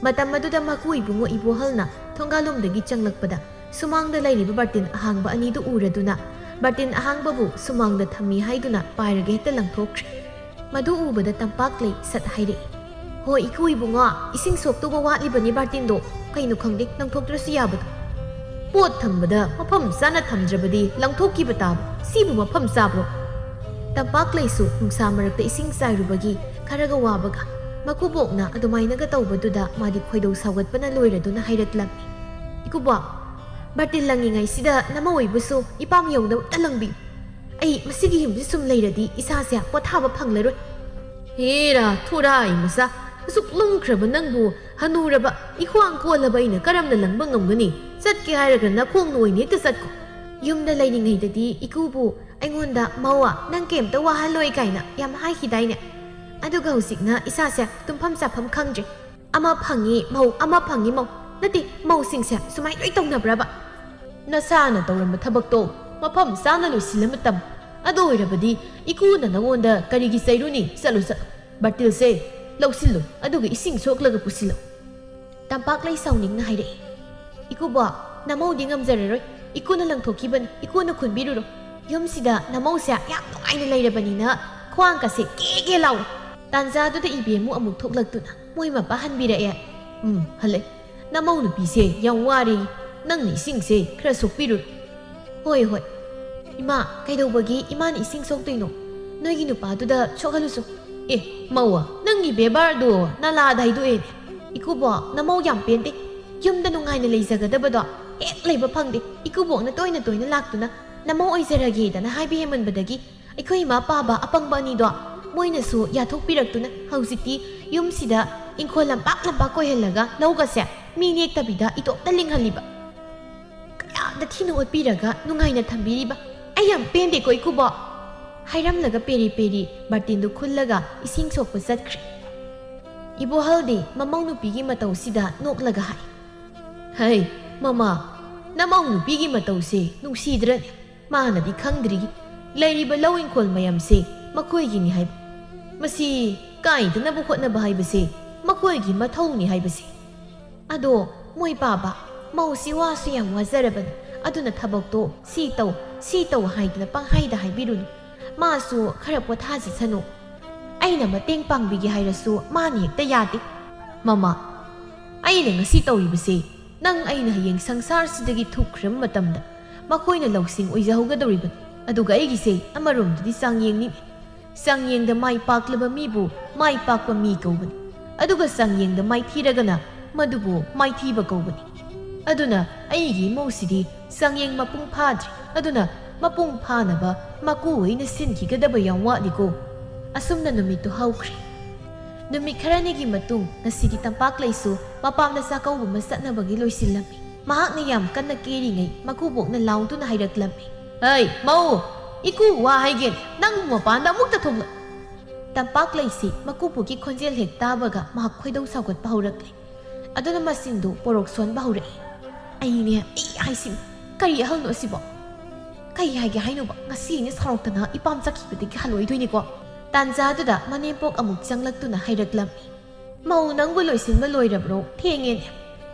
ꯃꯇꯝ ꯑꯗꯨꯗ ꯃꯀꯨ ꯏꯕꯨꯡꯉꯣ ꯏꯕꯣꯍꯜꯅ ꯊꯣꯡꯒꯥꯜꯂꯣꯝꯗꯒꯤ ꯆꯪꯂꯛꯄꯗ ꯁꯨꯃꯥꯡꯗ ꯂꯩꯔꯤꯕ ꯕꯥꯔꯇꯤꯟ ꯑꯍꯥꯡꯕ ꯑꯅꯤꯗꯨ ꯎꯔꯗꯨꯅ ꯕꯥꯔꯇꯤꯟ ꯑꯍꯥꯡꯕꯕꯨ ꯁꯨꯃꯥꯡꯗ ꯊꯝꯃꯤ ꯍꯥꯏꯗꯨꯅ ꯄꯥꯏꯔꯒ ꯍꯦꯛꯇ ꯂꯪꯊꯣꯛꯈ꯭ꯔꯦ꯫ ꯃꯗꯨ ꯎꯕꯗ ꯇꯝꯄꯥꯛꯂꯩ ꯁꯠ ꯍꯥꯏꯔꯛꯏ, "ꯍꯣ ꯏꯀꯨ ꯏꯕꯨꯡꯉꯣ, ꯏꯁꯤꯡ ꯁꯣꯛꯇꯧꯕ ꯋꯥꯠꯂꯤꯕꯅꯤ ꯕꯥꯔꯇꯤꯟꯗꯣ, ꯀꯩꯅꯣ ꯈꯪꯗꯦ ꯂꯪꯊꯣꯛꯇ꯭ꯔꯁꯨ ꯌꯥꯕꯗꯣ꯫ ꯄꯣꯠ ꯊꯝꯕꯗ ꯃꯐꯝ ꯆꯥꯅ ꯊꯝꯗ꯭ꯔꯕꯗꯤ ꯂꯪꯊꯣꯛꯈꯤꯕ ꯇꯥꯕ, ꯁꯤꯕꯨ ꯃꯐꯝ ꯆꯥꯕ꯭ꯔꯣ?" ꯇꯝꯄꯥꯛꯂꯩꯁꯨ ꯅꯨꯡꯁꯥ ꯃꯔꯛꯇ ꯏꯁꯤꯡ ꯆꯥꯏꯔꯨꯕꯒꯤ ꯈꯔꯒ ꯋꯥꯕꯒ ꯃꯀꯨꯕꯣꯛꯅ ꯑꯗꯨꯃꯥꯏꯅꯒ ꯇꯧꯕꯗꯨꯗ ꯃꯥꯗꯤ ꯈꯣꯏꯗꯧ ꯁꯥꯎꯒꯠꯄꯅ ꯂꯣꯏꯔꯗꯨꯅ ꯍꯥꯏꯔꯛꯂꯝꯃꯤ, "ꯏꯀꯨꯕꯣꯛ, ꯕꯥꯔꯇꯤꯟ ꯂꯪꯉꯤꯉꯩꯁꯤꯗ ꯅꯃꯧ ꯑꯣꯏꯕꯨꯁꯨ ꯏꯄꯥꯝ ꯌꯧꯅꯕ ꯑꯝꯇ ꯂꯪꯕꯤꯌꯨ꯫ ꯑꯩ ꯃꯁꯤꯒꯤ ꯌꯨꯝꯁꯤ ꯁꯨꯝ ꯂꯩꯔꯗꯤ ꯏꯁꯥꯁꯦ ꯄꯣꯊꯥꯕ ꯐꯪꯂꯔꯣꯏ꯫" "ꯍꯦꯔꯥ, ꯊꯣꯔꯥꯏ ꯃꯆꯥ, ꯑꯁꯨꯛ ꯂꯨꯝꯈ꯭ꯔꯕ ꯅꯪꯕꯨ ꯍꯅꯨꯔꯕ ꯏꯈ꯭ꯋꯥꯡ ꯀꯣꯜꯂꯕ ꯑꯩꯅ ꯀꯔꯝꯅ ꯂꯪꯕ ꯉꯝꯒꯅꯤ? ꯆꯠꯀꯦ ꯍꯥꯏꯔꯒ ꯅꯈꯣꯡꯅ ꯑꯣꯏꯅ ꯍꯦꯛꯇ ꯆꯠꯈꯣ꯫" ꯌꯨꯝꯗ ꯂꯩꯔꯤꯉꯩꯗꯗꯤ ꯏꯀꯨꯕꯨ ꯑꯩꯉꯣꯟꯗ, "ꯃꯧ, ꯅꯪ ꯀꯩꯝꯇ ꯋꯥꯍꯜꯂꯣꯏ" ꯀꯥꯏꯅ ꯌꯥꯝ ꯍꯥꯏꯈꯤꯗꯥꯏꯅꯦ? ꯑꯗꯨꯒ ꯍꯧꯖꯤꯛꯅ ꯏꯁꯥꯁꯦ ꯇꯨꯝꯐꯝ ꯆꯥꯐꯝ ꯈꯪꯗ꯭ꯔꯦ꯫ "ꯑꯃ ꯐꯪꯉꯤ ꯃꯧ, ꯑꯃ ꯐꯪꯉꯤ ꯃꯧ"꯫ ꯅꯠꯇꯦ, ꯃꯧꯁꯤꯡꯁꯦ ꯁꯨꯃꯥꯏꯅ ꯂꯣꯏ ꯇꯧꯅꯕ꯭ꯔꯕ? ꯅꯁꯥꯅ ꯇꯧꯔꯝꯕ ꯊꯕꯛꯇꯣ ꯃꯐꯝ ꯆꯥꯅ ꯂꯣꯏꯁꯤꯜꯂꯝꯕ ꯇꯝꯃꯨ꯫ ꯑꯗꯨ ꯑꯣꯏꯔꯕꯗꯤ ꯏꯀꯨꯅ ꯅꯉꯣꯟꯗ ꯀꯔꯤꯒꯤ ꯆꯩꯔꯨꯅꯤ? ꯆꯠꯂꯨ, ꯆꯠꯂꯨ꯫ ꯕꯥꯔꯇꯤꯜꯁꯦ ꯂꯧꯁꯤꯜꯂꯨ, ꯑꯗꯨꯒ ꯏꯁꯤꯡ ꯁꯣꯛꯂꯒ ꯄꯨꯁꯤꯜꯂꯨ꯫ ꯇꯝꯄꯥꯛꯂꯩ ꯁꯥꯎꯅꯤꯡꯅ ꯍꯥꯏꯔꯛꯏ, "ꯏꯀꯨꯕꯣꯛ, ꯅꯃꯧꯗꯤ ꯉꯝꯖꯔꯔꯣꯏ꯫ ꯏꯀꯨꯅ ꯂꯪꯊꯣꯛꯈꯤꯕꯅꯤ, ꯏꯀꯨꯅ ꯈꯨꯟꯕꯤꯔꯨꯔꯣ꯫ ꯌꯨꯝꯁꯤꯗ ꯅꯃꯧꯁꯦ ꯌꯥꯝ ꯅꯨꯡꯉꯥꯏꯅ ꯂꯩꯔꯕꯅꯤꯅ ꯈ꯭ꯋꯥꯡꯒꯁꯦ ꯀꯦ ꯀꯦ ꯂꯥꯎꯔꯦ꯫" ꯇꯥꯟꯖꯥꯗꯨꯗ ꯏꯕꯦꯝꯃꯨ ꯑꯃꯨꯛ ꯊꯣꯛꯂꯛꯇꯨꯅ ꯃꯣꯏ ꯃꯄꯥ ꯍꯟꯕꯤꯔꯛꯑꯦ꯫ "ꯎꯝ, ꯍꯜꯂꯦ꯫ ꯅꯃꯧ ꯅꯨꯄꯤꯁꯦ ꯌꯥꯝ ꯋꯥꯔꯦ꯫ ꯅꯪꯅ ꯏꯁꯤꯡꯁꯦ ꯈꯔ ꯁꯣꯛꯄꯤꯔꯨꯔꯣ꯫" "ꯍꯣꯏ, ꯍꯣꯏ꯫ ꯏꯃꯥ, ꯀꯩꯗꯧꯕꯒꯤ ꯏꯃꯥꯅ ꯏꯁꯤꯡ ꯁꯣꯛꯇꯣꯏꯅꯣ? ꯅꯣꯏꯒꯤ ꯅꯨꯄꯥꯗꯨꯗ ꯁꯣꯛꯍꯜꯂꯨꯁꯣ꯫" "ꯑꯦ, ꯃꯧ, ꯅꯪꯒꯤ ꯕꯦꯕꯥꯔꯗꯣ ꯅꯂꯥꯗ ꯍꯩꯗꯣꯛꯑꯦꯅꯦ꯫ ꯏꯀꯨꯕꯣꯛ, ꯅꯃꯧ ꯌꯥꯝ ꯄꯦꯟꯗꯦ꯫ ꯌꯨꯝꯗ ꯅꯨꯡꯉꯥꯏꯅ ꯂꯩꯖꯒꯗꯕꯗꯣ ꯍꯦꯛ ꯂꯩꯕ ꯐꯪꯗꯦ꯫ ꯏꯀꯨꯕꯣꯛꯅ ꯇꯣꯏꯅ ꯇꯣꯏꯅ ꯂꯥꯛꯇꯨꯅ ꯅꯃꯧ ꯑꯣꯏꯖꯔꯒꯦꯗꯅ ꯍꯥꯏꯕ ꯍꯦꯟꯃꯟꯕꯗꯒꯤ ꯑꯩꯈꯣꯏ ꯏꯃꯥ ꯄꯥꯕ ꯑꯄꯪꯕ ꯑꯅꯤꯗꯣ ꯃꯣꯏꯅꯁꯨ ꯌꯥꯊꯣꯛꯄꯤꯔꯛꯇꯨꯅ ꯍꯧꯖꯤꯛꯇꯤ ꯌꯨꯝꯁꯤꯗ ꯏꯪꯈꯣꯜ ꯂꯝꯄꯥꯛ ꯂꯝꯄꯥꯛ ꯀꯣꯏꯍꯜꯂꯒ ꯂꯧꯒꯁꯦ ꯃꯤ ꯅꯦꯛꯇꯕꯤꯗ ꯏꯇꯣꯞꯇ ꯂꯤꯡꯍꯜꯂꯤꯕ꯫ ꯀꯌꯥꯗ ꯊꯤꯅ ꯑꯣꯠꯄꯤꯔꯒ ꯅꯨꯡꯉꯥꯏꯅ ꯊꯝꯕꯤꯔꯤꯕ꯫ ꯑꯩ ꯌꯥꯝ ꯄꯦꯟꯗꯦꯀꯣ ꯏꯀꯨꯕꯣꯛ꯫ ꯍꯥꯏꯔꯝꯂꯒ ꯄꯦꯔꯤ ꯄꯦꯔꯤ ꯕꯥꯔꯇꯤꯟꯗꯨ ꯈꯨꯜꯂꯒ ꯏꯁꯤꯡ ꯁꯣꯛꯄ ꯆꯠꯈ꯭ꯔꯦ꯫ ꯏꯕꯣꯍꯜꯗꯤ ꯃꯃꯧ ꯅꯨꯄꯤꯒꯤ ꯃꯇꯧꯁꯤꯗ ꯅꯣꯛꯂꯒ ꯍꯥꯏ, "ꯍꯩ, ꯃꯃꯥ, ꯅꯃꯧ ꯅꯨꯄꯤꯒꯤ ꯃꯇꯧꯁꯦ ꯅꯨꯡꯁꯤꯗ꯭ꯔꯅꯦ? ꯃꯥꯅꯗꯤ ꯈꯪꯗ꯭ꯔꯤ ꯂꯩꯔꯤꯕ ꯂꯧ ꯏꯪꯈꯣꯜ ꯃꯌꯥꯝꯁꯦ ꯃꯈꯣꯏꯒꯤꯅꯤ ꯍꯥꯏꯕ꯫ ꯃꯁꯤ ꯀꯥꯏꯗꯅꯕ ꯍꯣꯠꯅꯕ ꯍꯥꯏꯕꯁꯦ ꯃꯈꯣꯏꯒꯤ ꯃꯊꯧꯅꯤ ꯍꯥꯏꯕꯁꯦ꯫ ꯑꯗꯣ ꯃꯣꯏ ꯄꯥꯕ, ꯃꯧꯁꯤ ꯋꯥꯁꯨ ꯌꯥꯝ ꯋꯥꯖꯔꯕꯅꯤ, ꯑꯗꯨꯅ ꯊꯕꯛꯇꯣ ꯁꯤ ꯇꯧ, ꯁꯤ ꯇꯧ ꯍꯥꯏꯗꯅ ꯄꯪꯍꯥꯏꯗ ꯍꯥꯏꯕꯤꯔꯨꯅꯨ꯫ ꯃꯥꯁꯨ ꯈꯔ ꯄꯣꯊꯥꯖꯁꯅꯨ꯫ ꯑꯩꯅ ꯃꯇꯦꯡ ꯄꯥꯡꯕꯤꯒꯦ ꯍꯥꯏꯔꯁꯨ ꯃꯥꯅ ꯍꯦꯛꯇ ꯌꯥꯗꯦ꯫ ꯃꯃꯥ, ꯑꯩꯅ ꯉꯁꯤ ꯇꯧꯔꯤꯕꯁꯦ ꯅꯪ ꯑꯩꯅ ꯍꯌꯦꯡ ꯁꯪꯁꯥꯔꯁꯤꯗꯒꯤ ꯊꯨꯞꯈ꯭ꯔꯕ ꯃꯇꯝꯗ ꯃꯈꯣꯏꯅ ꯂꯧꯁꯤꯡ ꯑꯣꯏꯖꯍꯧꯒꯗꯧꯔꯤꯕꯅꯤ꯫ ꯑꯗꯨꯒ ꯑꯩꯒꯤꯁꯦ ꯑꯃꯔꯣꯝꯗꯗꯤ ꯆꯥꯡꯌꯦꯡꯅꯤ꯫ ꯆꯥꯡꯌꯦꯡꯗ ꯃꯥꯏ ꯄꯥꯛꯂꯕ ꯃꯤꯕꯨ ꯃꯥꯏ ꯄꯥꯛꯄ ꯃꯤ ꯀꯧꯕꯅꯤ, ꯑꯗꯨꯒ ꯆꯥꯡꯌꯦꯡꯗ ꯃꯥꯏꯊꯤꯔꯒꯅ ꯃꯗꯨꯕꯨ ꯃꯥꯏꯊꯤꯕ ꯀꯧꯕꯅꯤ꯫ ꯑꯗꯨꯅ ꯑꯩꯒꯤ ꯏꯃꯧꯁꯤꯗꯤ ꯆꯥꯡꯌꯦꯡ ꯃꯄꯨꯡ ꯐꯥꯗ꯭ꯔꯤ, ꯑꯗꯨꯅ ꯃꯄꯨꯡ ꯐꯥꯅꯕ ꯃꯀꯨ ꯑꯣꯏꯅ ꯁꯤꯟꯈꯤꯒꯗꯕ ꯌꯥꯝ ꯋꯥꯠꯂꯤꯀꯣ꯫" ꯑꯁꯨꯝꯅ ꯅꯨꯃꯤꯠꯇꯨ ꯍꯧꯈ꯭ꯔꯦ꯫ ꯅꯨꯃꯤꯠ ꯈꯔꯅꯤꯒꯤ ꯃꯇꯨꯡ ꯉꯁꯤꯗꯤ ꯇꯝꯄꯥꯛꯂꯩꯁꯨ ꯃꯄꯥꯝꯗ ꯆꯥꯛꯀꯧꯕ ꯑꯃ ꯆꯠꯅꯕꯒꯤ ꯂꯣꯏꯁꯤꯜꯂꯝꯃꯤ꯫ ꯃꯍꯥꯛꯅ ꯌꯥꯝ ꯀꯟꯅ ꯀꯦꯔꯤꯉꯩ ꯃꯀꯨꯕꯣꯛꯅ ꯂꯥꯎꯗꯨꯅ ꯍꯥꯏꯔꯛꯂꯝꯃꯤ, "ꯍꯩ, ꯃꯧ, ꯏꯀꯨ ꯋꯥ ꯍꯥꯏꯒꯦꯅꯦ, ꯅꯪꯕꯨ ꯃꯄꯥꯟꯗ ꯑꯃꯨꯛꯇ ꯊꯣꯛꯂꯛ!" ꯇꯝꯄꯥꯛꯂꯩꯁꯤ ꯃꯀꯨꯕꯣꯛꯀꯤ ꯈꯣꯟꯖꯦꯜ ꯍꯦꯛ ꯇꯥꯕꯒ ꯃꯍꯥꯛ ꯈꯣꯏꯗꯧ ꯁꯥꯎꯒꯠꯄ ꯍꯧꯔꯛꯂꯦ꯫ ꯑꯗꯨꯅ ꯃꯆꯤꯟꯗꯨ ꯄꯣꯔꯣꯛ ꯁꯣꯟꯕ ꯍꯧꯔꯛꯏ꯫ "ꯑꯩꯅꯦ, ꯑꯩ ꯍꯥꯏꯁꯤꯅꯤ, ꯀꯔꯤ ꯑꯍꯜꯅꯣ ꯑꯁꯤꯕꯣ? ꯀꯩ ꯍꯥꯏꯒꯦ ꯍꯥꯏꯅꯣꯕ? ꯉꯁꯤ ꯑꯩꯅ ꯁꯥꯎꯔꯛꯇꯅ ꯏꯄꯥꯝ ꯆꯠꯈꯤꯕꯗꯒꯤ ꯍꯜꯂꯣꯏꯗꯣꯏꯅꯤꯀꯣ꯫" ꯇꯥꯟꯖꯥꯗꯨꯗ ꯃꯅꯦꯝꯄꯣꯛ ꯑꯃꯨꯛ ꯆꯪꯂꯛꯇꯨꯅ ꯍꯥꯏꯔꯛꯂꯝꯃꯤ, "ꯃꯧ, ꯅꯪꯕꯨ ꯂꯣꯏꯁꯤꯟꯕ ꯂꯣꯏꯔꯕ꯭ꯔꯣ? ꯊꯦꯡꯉꯦꯅꯦ꯫"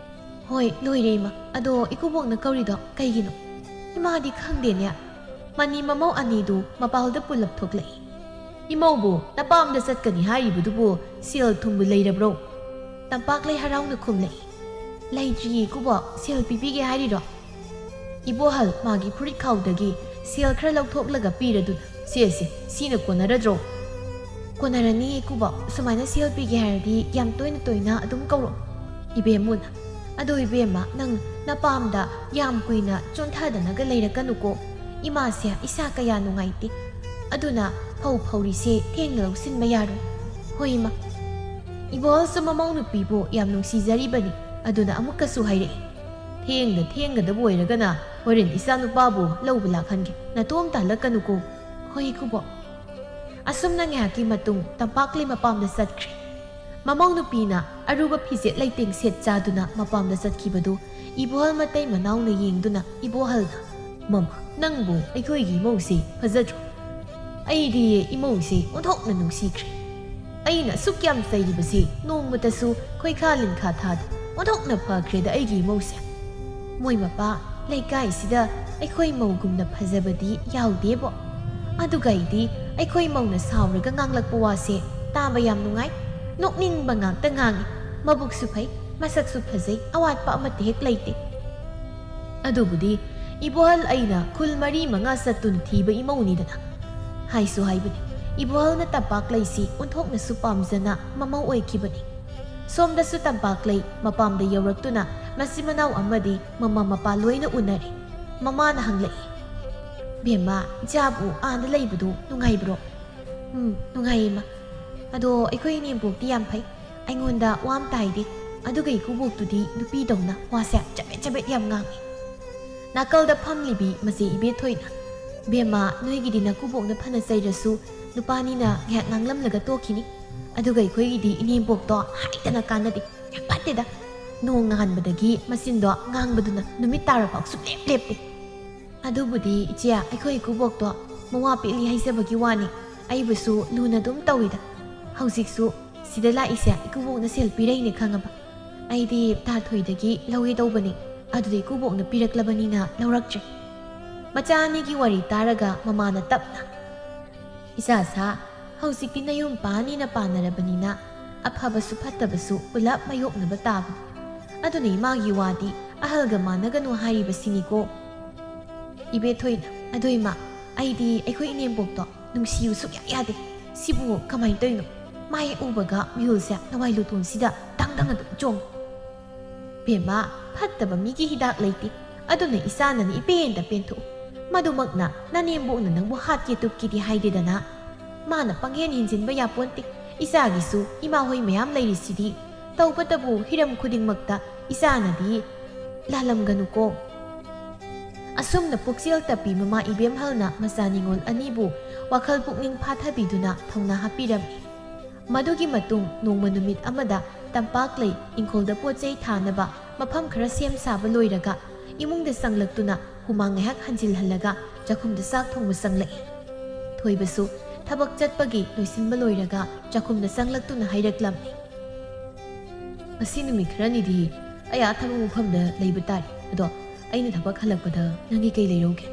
"ꯍꯣꯏ, ꯂꯣꯏꯔꯦ ꯏꯃꯥ꯫ ꯑꯗꯣ ꯏꯀꯨꯕꯣꯛꯅ ꯀꯧꯔꯤꯗꯣ ꯀꯩꯒꯤꯅꯣ?" "ꯏꯃꯥꯗꯤ ꯈꯪꯗꯦꯅꯦ꯫ ꯃꯅꯤ ꯃꯃꯧ ꯑꯅꯤꯗꯨ ꯃꯄꯥꯜꯗ ꯄꯨꯜꯂꯞ ꯊꯣꯛꯂꯛꯏ꯫" "ꯏꯃꯧꯕꯨ ꯅꯄꯥꯝꯗ ꯆꯠꯀꯅꯤ ꯍꯥꯏꯔꯤꯕꯗꯨꯕꯨ ꯁꯦꯜ ꯊꯨꯝꯕꯨ ꯂꯩꯔꯕ꯭ꯔꯣ?" ꯇꯝꯄꯥꯛꯂꯩ ꯍꯔꯥꯎꯅ ꯈꯨꯝꯂꯛꯏ꯫ "ꯂꯩꯇ꯭ꯔꯤꯌꯦ ꯏꯀꯨꯕꯣꯛ, ꯁꯦꯜ ꯄꯤꯕꯤꯒꯦ ꯍꯥꯏꯔꯤꯔꯣ?" ꯏꯕꯣꯍꯜ ꯃꯥꯒꯤ ꯐꯨꯔꯤꯠ ꯈꯥꯎꯗꯒꯤ ꯁꯦꯜ ꯈꯔ ꯂꯧꯊꯣꯛꯂꯒ ꯄꯤꯔꯗꯨꯅ, "ꯁꯦ, ꯁꯦ, ꯁꯤꯅ ꯀꯣꯟꯅꯔꯗ꯭ꯔꯣ?" "ꯀꯣꯟꯅꯔꯅꯤ ꯏꯀꯨꯕꯣꯛ, ꯁꯨꯃꯥꯏꯅ ꯁꯦꯜ ꯄꯤꯒꯦ ꯍꯥꯏꯔꯗꯤ ꯌꯥꯝ ꯇꯣꯏꯅ ꯇꯣꯏꯅ ꯑꯗꯨꯝ ꯀꯧꯔꯛꯑꯣ꯫" ꯏꯕꯦꯝꯃꯨꯅ, "ꯑꯗꯣ ꯏꯕꯦꯝꯃ, ꯅꯪ ꯅꯄꯥꯝꯗ ꯌꯥꯝ ꯀꯨꯏꯅ ꯆꯣꯟꯊꯗꯅꯒ ꯂꯩꯔꯛꯀꯅꯨꯀꯣ꯫ ꯏꯃꯥꯁꯦ ꯏꯁꯥ ꯀꯌꯥ ꯅꯨꯡꯉꯥꯏꯇꯦ꯫ ꯑꯗꯨꯅ ꯐꯧ ꯐꯧꯔꯤꯁꯦ ꯊꯦꯡꯅ ꯂꯧꯁꯤꯟꯕ ꯌꯥꯔꯣꯏ꯫ ꯍꯣꯏ, ꯏꯃꯥ꯫ ꯏꯕꯣꯍꯜꯁꯨ ꯃꯃꯧ ꯅꯨꯄꯤꯕꯨ ꯌꯥꯝ ꯅꯨꯡꯁꯤꯖꯔꯤꯕꯅꯤ꯫ ꯑꯗꯨꯅ ꯑꯃꯨꯛꯀꯁꯨ ꯍꯥꯏꯔꯛꯏ, "ꯊꯦꯡꯗ ꯊꯦꯡꯒꯗꯕ ꯑꯣꯏꯔꯒꯅ ꯍꯣꯔꯦꯟ ꯏꯆꯥ ꯅꯨꯄꯥꯕꯨ ꯂꯧꯕ ꯂꯥꯛꯍꯟꯒꯦ꯫ ꯅꯇꯣꯝ ꯇꯥꯍꯜꯂꯛꯀꯅꯨꯀꯣ꯫ ꯍꯣꯏ, ꯏꯀꯨꯕꯣꯛ"꯫ ꯑꯁꯨꯝꯅ ꯉꯥꯏꯍꯥꯛꯀꯤ ꯃꯇꯨꯡ ꯇꯝꯄꯥꯛꯂꯩ ꯃꯄꯥꯝꯗ ꯆꯠꯈ꯭ꯔꯦ꯫ ꯃꯃꯧ ꯅꯨꯄꯤꯅ ꯑꯔꯨꯕ ꯐꯤꯖꯦꯠ ꯂꯩꯇꯦꯡ ꯁꯦꯠ ꯆꯥꯗꯨꯅ ꯃꯄꯥꯝꯗ ꯆꯠꯈꯤꯕꯗꯨ ꯏꯕꯣꯍꯜ ꯃꯇꯩ ꯃꯅꯥꯎꯅ ꯌꯦꯡꯗꯨꯅ ꯏꯕꯣꯍꯜꯅ, "ꯃꯃꯥ, ꯅꯪꯕꯨ ꯑꯩꯈꯣꯏꯒꯤ ꯏꯃꯧꯁꯦ ꯐꯖꯗ꯭ꯔꯣ? ꯑꯩꯗꯤ ꯏꯃꯧꯁꯦ ꯑꯣꯟꯊꯣꯛꯅ ꯅꯨꯡꯁꯤꯈ꯭ꯔꯦ꯫ ꯑꯩꯅ ꯑꯁꯨꯛ ꯌꯥꯝ ꯆꯩꯔꯤꯕꯁꯦ ꯅꯣꯡꯃꯇꯁꯨ ꯈꯣꯏꯈꯥ ꯂꯤꯟꯈꯥ ꯊꯥꯗꯦ꯫ ꯑꯣꯟꯊꯣꯛꯅ ꯐꯈ꯭ꯔꯦꯗ ꯑꯩꯒꯤ ꯏꯃꯧꯁꯦ꯫ ꯃꯣꯏ ꯃꯄꯥ ꯂꯩꯀꯥꯏꯁꯤꯗ ꯑꯩꯈꯣꯏ ꯃꯧꯒꯨꯝꯅ ꯐꯖꯕꯗꯤ ꯌꯥꯎꯗꯦꯕꯣ꯫ ꯑꯗꯨꯒ ꯑꯩꯗꯤ ꯑꯩꯈꯣꯏ ꯃꯧꯅ ꯁꯥꯎꯔꯒ ꯉꯥꯡꯂꯛꯄ ꯋꯥꯁꯦ ꯇꯥꯕ ꯌꯥꯝ ꯅꯨꯡꯉꯥꯏ꯫ ꯅꯣꯛꯅꯤꯡꯕ ꯉꯥꯛꯇ ꯉꯥꯡꯉꯤ꯫ ꯃꯕꯨꯛꯁꯨ ꯐꯩ, ꯃꯁꯛꯁꯨ ꯐꯖꯩ, ꯑꯋꯥꯠꯄ ꯑꯃꯠꯇ ꯍꯦꯛ ꯂꯩꯇꯦ꯫ ꯑꯗꯨꯕꯨꯗꯤ ꯏꯕꯣꯍꯜ ꯑꯩꯅ ꯈꯨꯜ ꯃꯔꯤ ꯃꯉꯥ ꯆꯠꯇꯨꯅ ꯊꯤꯕ ꯏꯃꯧꯅꯤꯗꯅ"꯫ ꯍꯥꯏꯁꯨ ꯍꯥꯏꯕꯅꯤ, ꯏꯕꯣꯍꯜꯅ ꯇꯝꯄꯥꯛꯂꯩꯁꯤ ꯑꯣꯟꯊꯣꯛꯅꯁꯨ ꯄꯥꯝꯖꯅ ꯃꯃꯧ ꯑꯣꯏꯈꯤꯕꯅꯤ꯫ ꯁꯣꯝꯗꯁꯨ ꯇꯝꯄꯥꯛꯂꯩ ꯃꯄꯥꯝꯗ ꯌꯧꯔꯛꯇꯨꯅ ꯃꯆꯤꯟ ꯃꯅꯥꯎ ꯑꯃꯗꯤ ꯃꯃꯥ ꯃꯄꯥ ꯂꯣꯏꯅ ꯎꯅꯔꯦ꯫ ꯃꯃꯥꯅ ꯍꯪꯂꯛꯏ, "ꯕꯦꯝꯃ, ꯏꯆꯥꯕꯨ ꯑꯥꯗ ꯂꯩꯕꯗꯨ ꯅꯨꯡꯉꯥꯏꯕ꯭ꯔꯣ?" "ꯎꯝ, ꯅꯨꯡꯉꯥꯏꯌꯦ, ꯏꯃꯥ꯫ ꯑꯗꯣ ꯑꯩꯈꯣꯏ ꯏꯅꯦꯝꯕꯣꯛꯇꯤ ꯌꯥꯝ ꯐꯩ꯫ ꯑꯩꯉꯣꯟꯗ ꯋꯥ ꯑꯃ ꯇꯥꯏꯗꯦ꯫ ꯑꯗꯨꯒ ꯏꯀꯨꯕꯣꯛꯇꯨꯗꯤ ꯅꯨꯄꯤꯗꯧꯅ ꯋꯥꯁꯦ ꯆꯕꯦꯠ ꯆꯕꯦꯠ ꯌꯥꯝ ꯉꯥꯡꯉꯤ"꯫ ꯅꯥꯀꯜꯗ ꯐꯝꯂꯤꯕꯤ ꯃꯆꯦ ꯏꯕꯦꯊꯣꯏꯅ, "ꯕꯦꯝꯃ, ꯅꯣꯏꯒꯤꯗꯤ ꯅꯀꯨꯕꯣꯛꯅ ꯐꯅ ꯆꯩꯔꯁꯨ ꯅꯨꯄꯥꯅꯤꯅ ꯉꯥꯏꯍꯥꯛ ꯉꯥꯡꯂꯝꯂꯒ ꯇꯣꯛꯈꯤꯅꯤ꯫ ꯑꯗꯨꯒ ꯑꯩꯈꯣꯏꯒꯤꯗꯤ ꯏꯅꯦꯝꯕꯣꯛꯇꯣ ꯍꯥꯏꯗꯅ ꯀꯥꯟꯅꯗꯦ꯫ ꯌꯥꯝ ꯐꯠꯇꯦꯗ꯫ ꯅꯣꯡ ꯉꯥꯟꯕꯗꯒꯤ ꯃꯆꯤꯟꯗꯣ ꯉꯥꯡꯕꯗꯨꯅ ꯅꯨꯃꯤꯠ ꯇꯥꯔꯐꯥꯎ ꯁꯨꯡꯂꯦꯞ ꯂꯦꯞꯇꯦ"꯫ "ꯑꯗꯨꯕꯨꯗꯤ ꯏꯆꯦ, ꯑꯩꯈꯣꯏ ꯏꯀꯨꯕꯣꯛꯇꯣ ꯃꯋꯥ ꯄꯤꯛꯂꯤ ꯍꯥꯏꯖꯕꯒꯤ ꯋꯥꯅꯤ꯫ ꯑꯩꯕꯨꯁꯨ ꯂꯨꯅ ꯑꯗꯨꯝ ꯇꯧꯏꯗ꯫ ꯍꯧꯖꯤꯛꯁꯨ ꯁꯤꯗ ꯂꯥꯛꯏꯁꯦ ꯏꯀꯨꯕꯣꯛꯅ ꯁꯦꯜ ꯄꯤꯔꯛꯏꯅꯦ ꯈꯪꯉꯕ꯫ ꯑꯩꯗꯤ ꯇꯥꯊꯣꯏꯗꯒꯤ ꯂꯧꯒꯦ ꯇꯧꯕꯅꯤ, ꯑꯗꯨꯗꯤ ꯏꯀꯨꯕꯣꯛꯅ ꯄꯤꯔꯛꯂꯕꯅꯤꯅ ꯂꯧꯔꯛꯇ꯭ꯔꯦ"꯫ ꯃꯆꯥ ꯑꯅꯤꯒꯤ ꯋꯥꯔꯤ ꯇꯥꯔꯒ ꯃꯃꯥꯅ ꯇꯞꯅ, "ꯏꯆꯥ ꯁꯥ, ꯍꯧꯖꯤꯛꯇꯤ ꯅꯌꯨꯝ ꯄꯥꯅꯤꯅ ꯄꯥꯅꯔꯕꯅꯤꯅ ꯑꯐꯕꯁꯨ ꯐꯠꯇꯕꯁꯨ ꯄꯨꯂꯞ ꯃꯥꯌꯣꯛꯅꯕ ꯇꯥꯕꯅꯤ꯫ ꯑꯗꯨꯅ ꯏꯃꯥꯒꯤ ꯋꯥꯗꯤ ꯑꯍꯜꯒ ꯃꯥꯟꯅꯒꯅꯨ ꯍꯥꯏꯔꯤꯕꯁꯤꯅꯤꯀꯣ"꯫ ꯏꯕꯦꯊꯣꯏꯅ, "ꯑꯗꯣ ꯏꯃꯥ, ꯑꯩꯗꯤ ꯑꯩꯈꯣꯏ ꯏꯅꯦꯝꯕꯣꯛꯇꯣ ꯅꯨꯡꯁꯤꯌꯨ ꯁꯨꯛꯌꯥ ꯌꯥꯗꯦ꯫ ꯁꯤꯕꯨ ꯀꯃꯥꯏꯅ ꯇꯧꯔꯤꯅꯣ? ꯃꯥ ꯍꯦꯛ ꯎꯕꯒ ꯃꯤꯍꯨꯜꯁꯦ ꯅꯋꯥꯏ ꯂꯨꯇꯣꯟꯁꯤꯗ ꯗꯪ ꯗꯪ ꯑꯗꯨꯝ ꯆꯣꯡꯉꯤ"꯫ "ꯕꯦꯝꯃ, ꯐꯠꯇꯕ ꯃꯤꯒꯤ ꯍꯤꯗꯥꯛ ꯂꯩꯇꯦ꯫ ꯑꯗꯨꯅ ꯏꯆꯥꯅꯅꯤ ꯏꯄꯦꯟꯗ ꯄꯦꯟꯊꯣꯛꯎ꯫ ꯃꯗꯨꯃꯛꯅ ꯅꯅꯦꯝꯕꯣꯛꯅ ꯅꯪꯕꯨ ꯍꯥꯠꯀꯦ ꯇꯨꯞꯀꯦꯗꯤ ꯍꯥꯏꯗꯦꯗꯅ꯫ ꯃꯥꯅ ꯄꯪꯍꯦꯟ ꯍꯦꯟꯖꯤꯟꯕ ꯌꯥꯄꯣꯟꯇꯦ꯫ ꯏꯆꯥꯒꯤꯁꯨ ꯏꯃꯥ ꯍꯣꯏ ꯃꯌꯥꯝ ꯂꯩꯔꯤꯁꯤꯗꯤ꯫ ꯇꯧꯕꯇꯕꯨ ꯍꯤꯔꯝ ꯈꯨꯗꯤꯡꯃꯛꯇ ꯏꯆꯥꯅꯗꯤ ꯂꯥꯜꯂꯝꯒꯅꯨꯀꯣ꯫ ꯑꯁꯨꯝꯅ ꯄꯨꯛꯆꯦꯜ ꯇꯞꯄꯤ ꯃꯃꯥ ꯏꯕꯦꯝꯍꯜꯅ ꯃꯆꯥ ꯅꯤꯉꯣꯜ ꯑꯅꯤꯕꯨ ꯋꯥꯈꯜ ꯄꯨꯛꯅꯤꯡ ꯐꯥꯊꯕꯤꯗꯨꯅ ꯊꯧꯅꯥ ꯍꯥꯞꯄꯤꯔꯝꯃꯤ꯫ ꯃꯗꯨꯒꯤ ꯃꯇꯨꯡ ꯅꯣꯡꯃ ꯅꯨꯃꯤꯠ ꯑꯃꯗ ꯇꯝꯄꯥꯛ ꯂꯩ ꯏꯪꯈꯣꯜꯗ ꯄꯣꯠ ꯆꯩ ꯊꯥꯅꯕ ꯃꯐꯝ ꯈꯔ ꯁꯦꯝ ꯁꯥꯕ ꯂꯣꯏꯔꯒ ꯏꯃꯨꯡꯗ ꯆꯪꯂꯛꯇꯨꯅ ꯍꯨꯃꯥꯡ ꯉꯥꯏꯍꯥꯛ ꯍꯟꯖꯤꯜꯍꯜꯂꯒ ꯆꯥꯛꯈꯨꯝꯗ ꯆꯥꯛ ꯊꯣꯡꯕ ꯆꯪꯂꯛꯏ꯫ ꯊꯣꯏꯕꯁꯨ ꯊꯕꯛ ꯆꯠꯄꯒꯤ ꯂꯣꯏꯁꯤꯟꯕ ꯂꯣꯏꯔꯒ ꯆꯥꯛꯈꯨꯝꯗ ꯆꯪꯂꯛꯇꯨꯅ ꯍꯥꯏꯔꯛꯂꯝꯃꯤ꯫ "ꯉꯁꯤ ꯅꯨꯃꯤꯠ ꯈꯔꯅꯤꯗꯤ ꯑꯩ ꯑꯥ ꯊꯕꯛ ꯃꯐꯝꯗ ꯂꯩꯕ ꯇꯥꯔꯦ꯫ ꯑꯗꯣ ꯑꯩꯅ ꯊꯕꯛ ꯍꯜꯂꯛꯄꯗ ꯅꯪꯒꯤ ꯀꯩ ꯂꯩꯔꯧꯒꯦ?"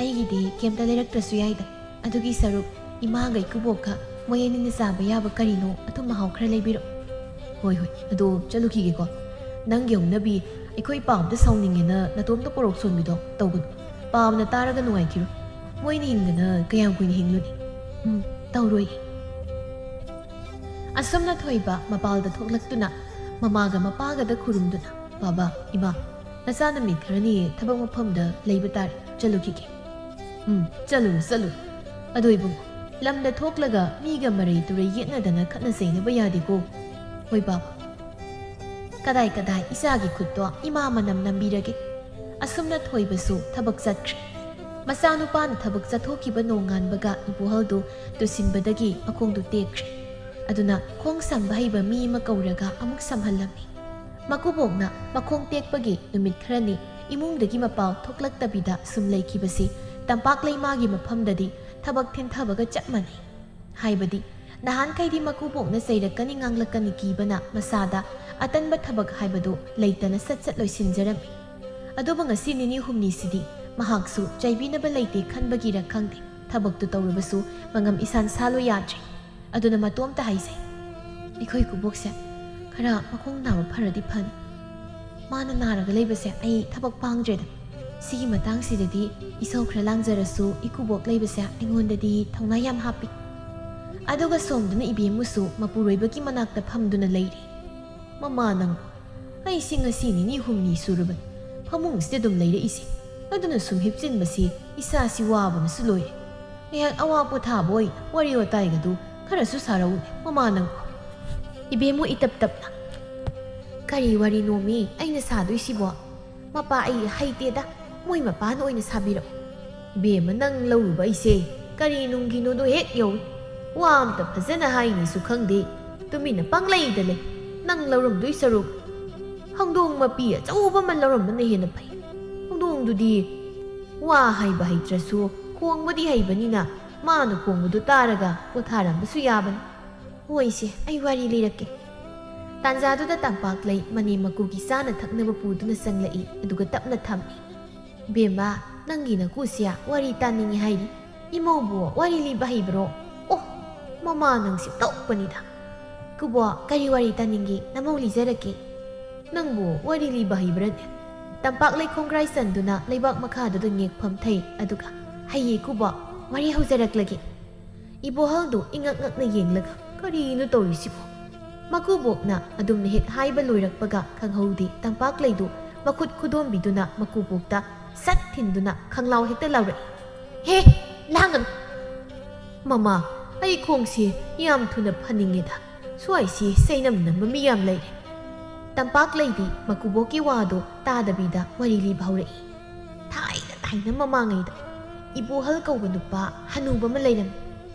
"ꯑꯩꯒꯤꯗꯤ ꯀꯩꯝꯇ ꯂꯩꯔꯛꯇ꯭ꯔꯁꯨ ꯌꯥꯏꯗ꯫ ꯑꯗꯨꯒꯤ ꯁꯔꯨꯛ ꯏꯃꯥꯒ ꯏꯀꯨꯕꯣꯛꯀ ꯃꯣꯏ ꯑꯅꯤꯅ ꯆꯥꯕ ꯌꯥꯕ ꯀꯔꯤꯅꯣ ꯑꯊꯨꯝ ꯑꯍꯥꯎ ꯈꯔ ꯂꯩꯕꯤꯔꯣ꯫" "ꯍꯣꯏ, ꯍꯣꯏ, ꯑꯗꯣ ꯆꯠꯂꯨꯈꯤꯒꯦꯀꯣ꯫ ꯅꯪꯒꯤ ꯍꯧꯅꯕꯤ ꯑꯩꯈꯣꯏ ꯄꯥꯕꯗ ꯁꯥꯎꯅꯤꯡꯉꯦꯅ ꯅꯇꯣꯝꯇ ꯄꯣꯔꯣꯛ ꯁꯣꯟꯕꯤꯗꯣ ꯇꯧꯒꯅꯨ꯫ ꯄꯥꯕꯅ ꯇꯥꯔꯒ ꯅꯨꯡꯉꯥꯏꯈꯤꯔꯣꯏ꯫ ꯃꯣꯏꯅ ꯍꯤꯡꯗꯅ ꯀꯌꯥꯝ ꯀꯨꯏꯅ ꯍꯤꯡꯂꯨꯅꯤ? ꯎꯝ, ꯇꯧꯔꯣꯏ꯫" ꯑꯁꯨꯝꯅ ꯊꯣꯏꯕ ꯃꯄꯥꯜꯗ ꯊꯣꯛꯂꯛꯇꯨꯅ ꯃꯃꯥꯒ ꯃꯄꯥꯒꯗ ꯈꯨꯔꯨꯝꯗꯨꯅ, "ꯕꯥꯕꯥ, ꯏꯃꯥ, ꯅꯆꯥ ꯅꯨꯃꯤꯠ ꯈꯔꯅꯤ ꯊꯕꯛ ꯃꯐꯝꯗ ꯂꯩꯕ ꯇꯥꯔꯦ, ꯆꯠꯂꯨꯈꯤꯒꯦ꯫" "ꯎꯝ, ꯆꯠꯂꯨꯔꯣ, ꯆꯠꯂꯨꯔꯣ꯫ ꯑꯗꯣ ꯏꯕꯨꯡꯉꯣ, ꯂꯝꯗ ꯊꯣꯛꯂꯒ ꯃꯤꯒ ꯃꯔꯩ ꯇꯨꯔꯩ ꯌꯦꯠꯅꯗꯅ ꯈꯠꯅ ꯆꯩꯅꯕ ꯌꯥꯗꯦꯀꯣ꯫" "ꯍꯣꯏ ꯕꯥꯕꯥ꯫" "ꯀꯗꯥꯏ ꯀꯗꯥꯏ ꯏꯆꯥꯒꯤ ꯈꯨꯠꯇꯣ ꯏꯃꯥ ꯃꯅꯝ ꯅꯝꯕꯤꯔꯒꯦ꯫" ꯑꯁꯨꯝꯅ ꯊꯣꯏꯕꯁꯨ ꯊꯕꯛ ꯆꯠꯈ꯭ꯔꯦ꯫ ꯃꯆꯥꯅꯨꯄꯥꯅ ꯊꯕꯛ ꯆꯠꯊꯣꯛꯈꯤꯕ ꯅꯣꯡꯉꯥꯟꯕꯒ ꯏꯕꯣꯍꯜꯗꯨ ꯇꯨꯁꯤꯟꯕꯗꯒꯤ ꯃꯈꯣꯡꯗꯨ ꯇꯦꯛꯈ꯭ꯔꯦ꯫ ꯑꯗꯨꯅ ꯈꯣꯡ ꯁꯝꯕ ꯍꯩꯕ ꯃꯤ ꯑꯃ ꯀꯧꯔꯒ ꯑꯃꯨꯛ ꯁꯝꯍꯜꯂꯝꯃꯤ꯫ ꯃꯀꯨꯕꯣꯛꯅ ꯃꯈꯣꯡ ꯇꯦꯛꯄꯒꯤ ꯅꯨꯃꯤꯠ ꯈꯔꯅꯤ ꯏꯃꯨꯡꯗꯒꯤ ꯃꯄꯥꯎ ꯊꯣꯛꯂꯛꯇꯕꯤꯗ ꯁꯨꯝ ꯂꯩꯈꯤꯕꯁꯤ ꯇꯝꯄꯥꯛ ꯂꯩꯃꯥꯒꯤ ꯃꯐꯝꯗꯗꯤ ꯊꯕꯛ ꯊꯤꯟꯊꯕꯒ ꯆꯞ ꯃꯥꯟꯅꯩ꯫ ꯍꯥꯏꯕꯗꯤ ꯅꯍꯥꯟꯈꯩꯗꯤ ꯃꯀꯨꯕꯣꯛꯅ ꯆꯩꯔꯛꯀꯅꯤ ꯉꯥꯡꯂꯛꯀꯅꯤ ꯀꯤꯕꯅ ꯃꯁꯥꯗ ꯑꯇꯟꯕ ꯊꯕꯛ ꯍꯥꯏꯕꯗꯨ ꯂꯩꯇꯅ ꯁꯠ ꯁꯠ ꯂꯣꯏꯁꯤꯟꯖꯔꯝꯃꯤ꯫ ꯑꯗꯨꯕꯨ ꯉꯁꯤ ꯅꯤꯅꯤ ꯍꯨꯝꯅꯤꯁꯤꯗꯤ ꯃꯍꯥꯛꯁꯨ ꯆꯩꯕꯤꯅꯕ ꯂꯩꯇꯦ ꯈꯟꯕꯒꯤꯔ ꯈꯪꯗꯦ, ꯊꯕꯛꯇꯨ ꯇꯧꯔꯕꯁꯨ ꯃꯉꯝ ꯏꯁꯥꯟ ꯁꯥꯜꯂꯨ ꯌꯥꯗ꯭ꯔꯦ꯫ ꯑꯗꯨꯅ ꯃꯇꯣꯝꯇ ꯍꯥꯏꯖꯩ, "ꯑꯩꯈꯣꯏ ꯀꯨꯕꯣꯛꯁꯦ ꯈꯔ ꯃꯈꯣꯡ ꯅꯥꯕ ꯐꯔꯗꯤ ꯐꯅꯤ꯫ ꯃꯥꯅ ꯅꯥꯔꯒ ꯂꯩꯕꯁꯦ ꯑꯩ ꯊꯕꯛ ꯄꯥꯡꯗ꯭ꯔꯦꯗ꯫ ꯁꯤꯒꯤ ꯃꯇꯥꯡꯁꯤꯗꯗꯤ ꯏꯁꯧ ꯈꯔ ꯂꯥꯡꯖꯔꯁꯨ ꯏꯀꯨꯕꯣꯛ ꯂꯩꯕꯁꯦ ꯑꯩꯉꯣꯟꯗꯗꯤ ꯊꯧꯅꯥ ꯌꯥꯝ ꯍꯥꯞꯄꯤ꯫" ꯑꯗꯨꯒ ꯁꯣꯝꯗꯅ ꯏꯕꯦꯝꯃꯨꯁꯨ ꯃꯄꯨꯔꯣꯏꯕꯒꯤ ꯃꯅꯥꯛꯇ ꯐꯝꯗꯨꯅ ꯂꯩꯔꯤ꯫ "ꯃꯃꯥ ꯅꯪꯕꯨ, ꯑꯩꯁꯦ ꯉꯁꯤ ꯅꯤꯅꯤ ꯍꯨꯝꯅꯤ ꯁꯨꯔꯕꯅꯤ ꯐꯃꯨꯡꯁꯤꯗ ꯑꯗꯨꯝ ꯂꯩꯔꯛꯏꯁꯦ꯫ ꯑꯗꯨꯅ ꯁꯨꯝ ꯍꯤꯞꯆꯤꯟꯕꯁꯤ ꯏꯁꯥꯁꯤ ꯋꯥꯕꯅꯁꯨ ꯂꯣꯏꯔꯦ꯫ ꯉꯥꯏꯍꯥꯛ ꯑꯋꯥ ꯄꯣꯊꯥꯕ ꯑꯣꯏ ꯋꯥꯔꯤ ꯋꯥꯇꯥꯏꯒꯗꯨ ꯈꯔꯁꯨ ꯁꯥꯔꯛꯎꯅꯦ ꯃꯃꯥ ꯅꯪ꯫ ꯏꯕꯦꯝꯃꯨ ꯏꯇꯞ ꯇꯞꯅ꯫ ꯀꯔꯤ ꯋꯥꯔꯤꯅꯣꯃꯤ ꯑꯩꯅ ꯁꯥꯗꯣꯏꯁꯤꯕꯣ? ꯃꯄꯥ ꯑꯩ ꯍꯩꯇꯦꯗ, ꯃꯣꯏ ꯃꯄꯥꯅ ꯑꯣꯏꯅ ꯁꯥꯕꯤꯔꯛꯑꯣ꯫ ꯏꯕꯦꯝꯃ ꯅꯪ ꯂꯧꯔꯨꯕ ꯑꯩꯁꯦ ꯀꯔꯤ ꯅꯨꯡꯒꯤꯅꯣꯗꯣ ꯍꯦꯛ ꯌꯧꯏ꯫ ꯋꯥ ꯑꯝꯇ ꯐꯖꯅ ꯍꯥꯏꯅꯤꯁꯨ ꯈꯪꯗꯦ, ꯇꯨꯃꯤꯟꯅ ꯄꯪꯂꯩꯗ ꯂꯩ꯫ ꯅꯪ ꯂꯧꯔꯝꯗꯣꯏ ꯁꯔꯨꯛ ꯍꯧꯗꯣꯡ ꯃꯄꯤ ꯑꯆꯧꯕ ꯑꯃ ꯂꯧꯔꯝꯕꯅ ꯍꯦꯟꯅ ꯐꯩ꯫ ꯍꯧꯗꯣꯡꯗꯨꯗꯤ ꯋꯥ ꯍꯥꯏꯕ ꯍꯩꯇ꯭ꯔꯁꯨ ꯈꯣꯡꯕꯗꯤ ꯍꯩꯕꯅꯤꯅ ꯃꯥꯅ ꯈꯣꯡꯕꯗꯨ ꯇꯥꯔꯒ ꯄꯣꯊꯥꯔꯝꯕꯁꯨ ꯌꯥꯕꯅꯤ꯫ ꯍꯣꯏꯁꯦ, ꯑꯩ ꯋꯥꯔꯤ ꯂꯤꯔꯛꯀꯦ꯫ ꯇꯥꯟꯖꯥꯗꯨꯗ ꯇꯝꯄꯥꯛꯂꯩ ꯃꯅꯦꯝ ꯃꯀꯨꯒꯤ ꯆꯥꯅ ꯊꯛꯅꯕ ꯄꯨꯗꯨꯅ ꯆꯪꯂꯛꯏ, ꯑꯗꯨꯒ ꯇꯞꯅ ꯊꯝꯃꯤ꯫ "ꯕꯦꯝꯃ, ꯅꯪꯒꯤ ꯅꯀꯨꯁꯦ ꯋꯥꯔꯤ ꯇꯥꯅꯤꯡꯉꯤ ꯍꯥꯏꯔꯤ꯫ ꯏꯃꯧꯕꯨ ꯋꯥꯔꯤ ꯂꯤꯕ ꯍꯩꯕ꯭ꯔꯣ?" "ꯑꯣ, ꯃꯃꯥ ꯅꯪꯁꯤ ꯇꯧꯕꯅꯤꯗ꯫ ꯀꯨꯕꯣꯛ, ꯀꯔꯤ ꯋꯥꯔꯤ ꯇꯥꯅꯤꯡꯒꯦ? ꯅꯃꯧ ꯂꯤꯖꯔꯛꯀꯦ꯫ ꯅꯪꯕꯨ ꯋꯥꯔꯤ ꯂꯤꯕ ꯍꯩꯕ꯭ꯔꯅꯦ?" ꯇꯝꯄꯥꯛꯂꯩ ꯈꯣꯡꯒ꯭ꯔꯥꯏ ꯆꯟꯗꯨꯅ ꯂꯩꯕꯥꯛ ꯃꯈꯥꯗꯨꯗ ꯉꯦꯛ ꯐꯝꯊꯩ, ꯑꯗꯨꯒ, "ꯍꯩꯌꯦ ꯀꯨꯕꯣꯛ, ꯋꯥꯔꯤ ꯍꯧꯖꯔꯛꯂꯒꯦ꯫" ꯏꯕꯣꯍꯜꯗꯨ ꯏꯉꯛ ꯉꯛꯅ ꯌꯦꯡꯂꯒ, "ꯀꯔꯤꯅꯣ ꯇꯧꯔꯤꯁꯤꯕꯣ?" ꯃꯀꯨꯕꯣꯛꯅ ꯑꯗꯨꯝꯅ ꯍꯦꯛ ꯍꯥꯏꯕ ꯂꯣꯏꯔꯛꯄꯒ ꯈꯪꯍꯧꯗꯦ, ꯇꯝꯄꯥꯛꯂꯩꯗꯨ ꯃꯈꯨꯠ ꯈꯨꯗꯣꯝꯕꯤꯗꯨꯅ ꯃꯀꯨꯕꯣꯛꯇ ꯁꯠ ꯊꯤꯟꯗꯨꯅ ꯈꯪꯂꯥꯎ ꯍꯦꯛꯇ ꯂꯥꯎꯔꯛꯏ, "ꯍꯦ, ꯂꯥꯡꯒꯅꯨ!" "ꯃꯃꯥ, ꯑꯩ ꯈꯣꯡꯁꯤ ꯌꯥꯝ ꯊꯨꯅ ꯐꯅꯤꯡꯉꯦꯗ꯫ ꯁ꯭ꯋꯥꯏꯁꯤ ꯆꯩꯅꯝ ꯅꯝꯕ ꯃꯤ ꯌꯥꯝ ꯂꯩꯔꯦ꯫" ꯇꯝꯄꯥꯛꯂꯩꯗꯤ ꯃꯀꯨꯕꯣꯛꯀꯤ ꯋꯥꯗꯨ ꯇꯥꯗꯕꯤꯗ ꯋꯥꯔꯤ ꯂꯤꯕ ꯍꯧꯔꯛꯏ꯫ ꯊꯥꯏꯅ ꯊꯥꯏꯅ ꯃꯃꯥꯡꯉꯩꯗ ꯏꯕꯣꯍꯜ ꯀꯧꯕ ꯅꯨꯄꯥ ꯍꯅꯨꯕ ꯑꯃ ꯂꯩꯔꯝꯃꯤ꯫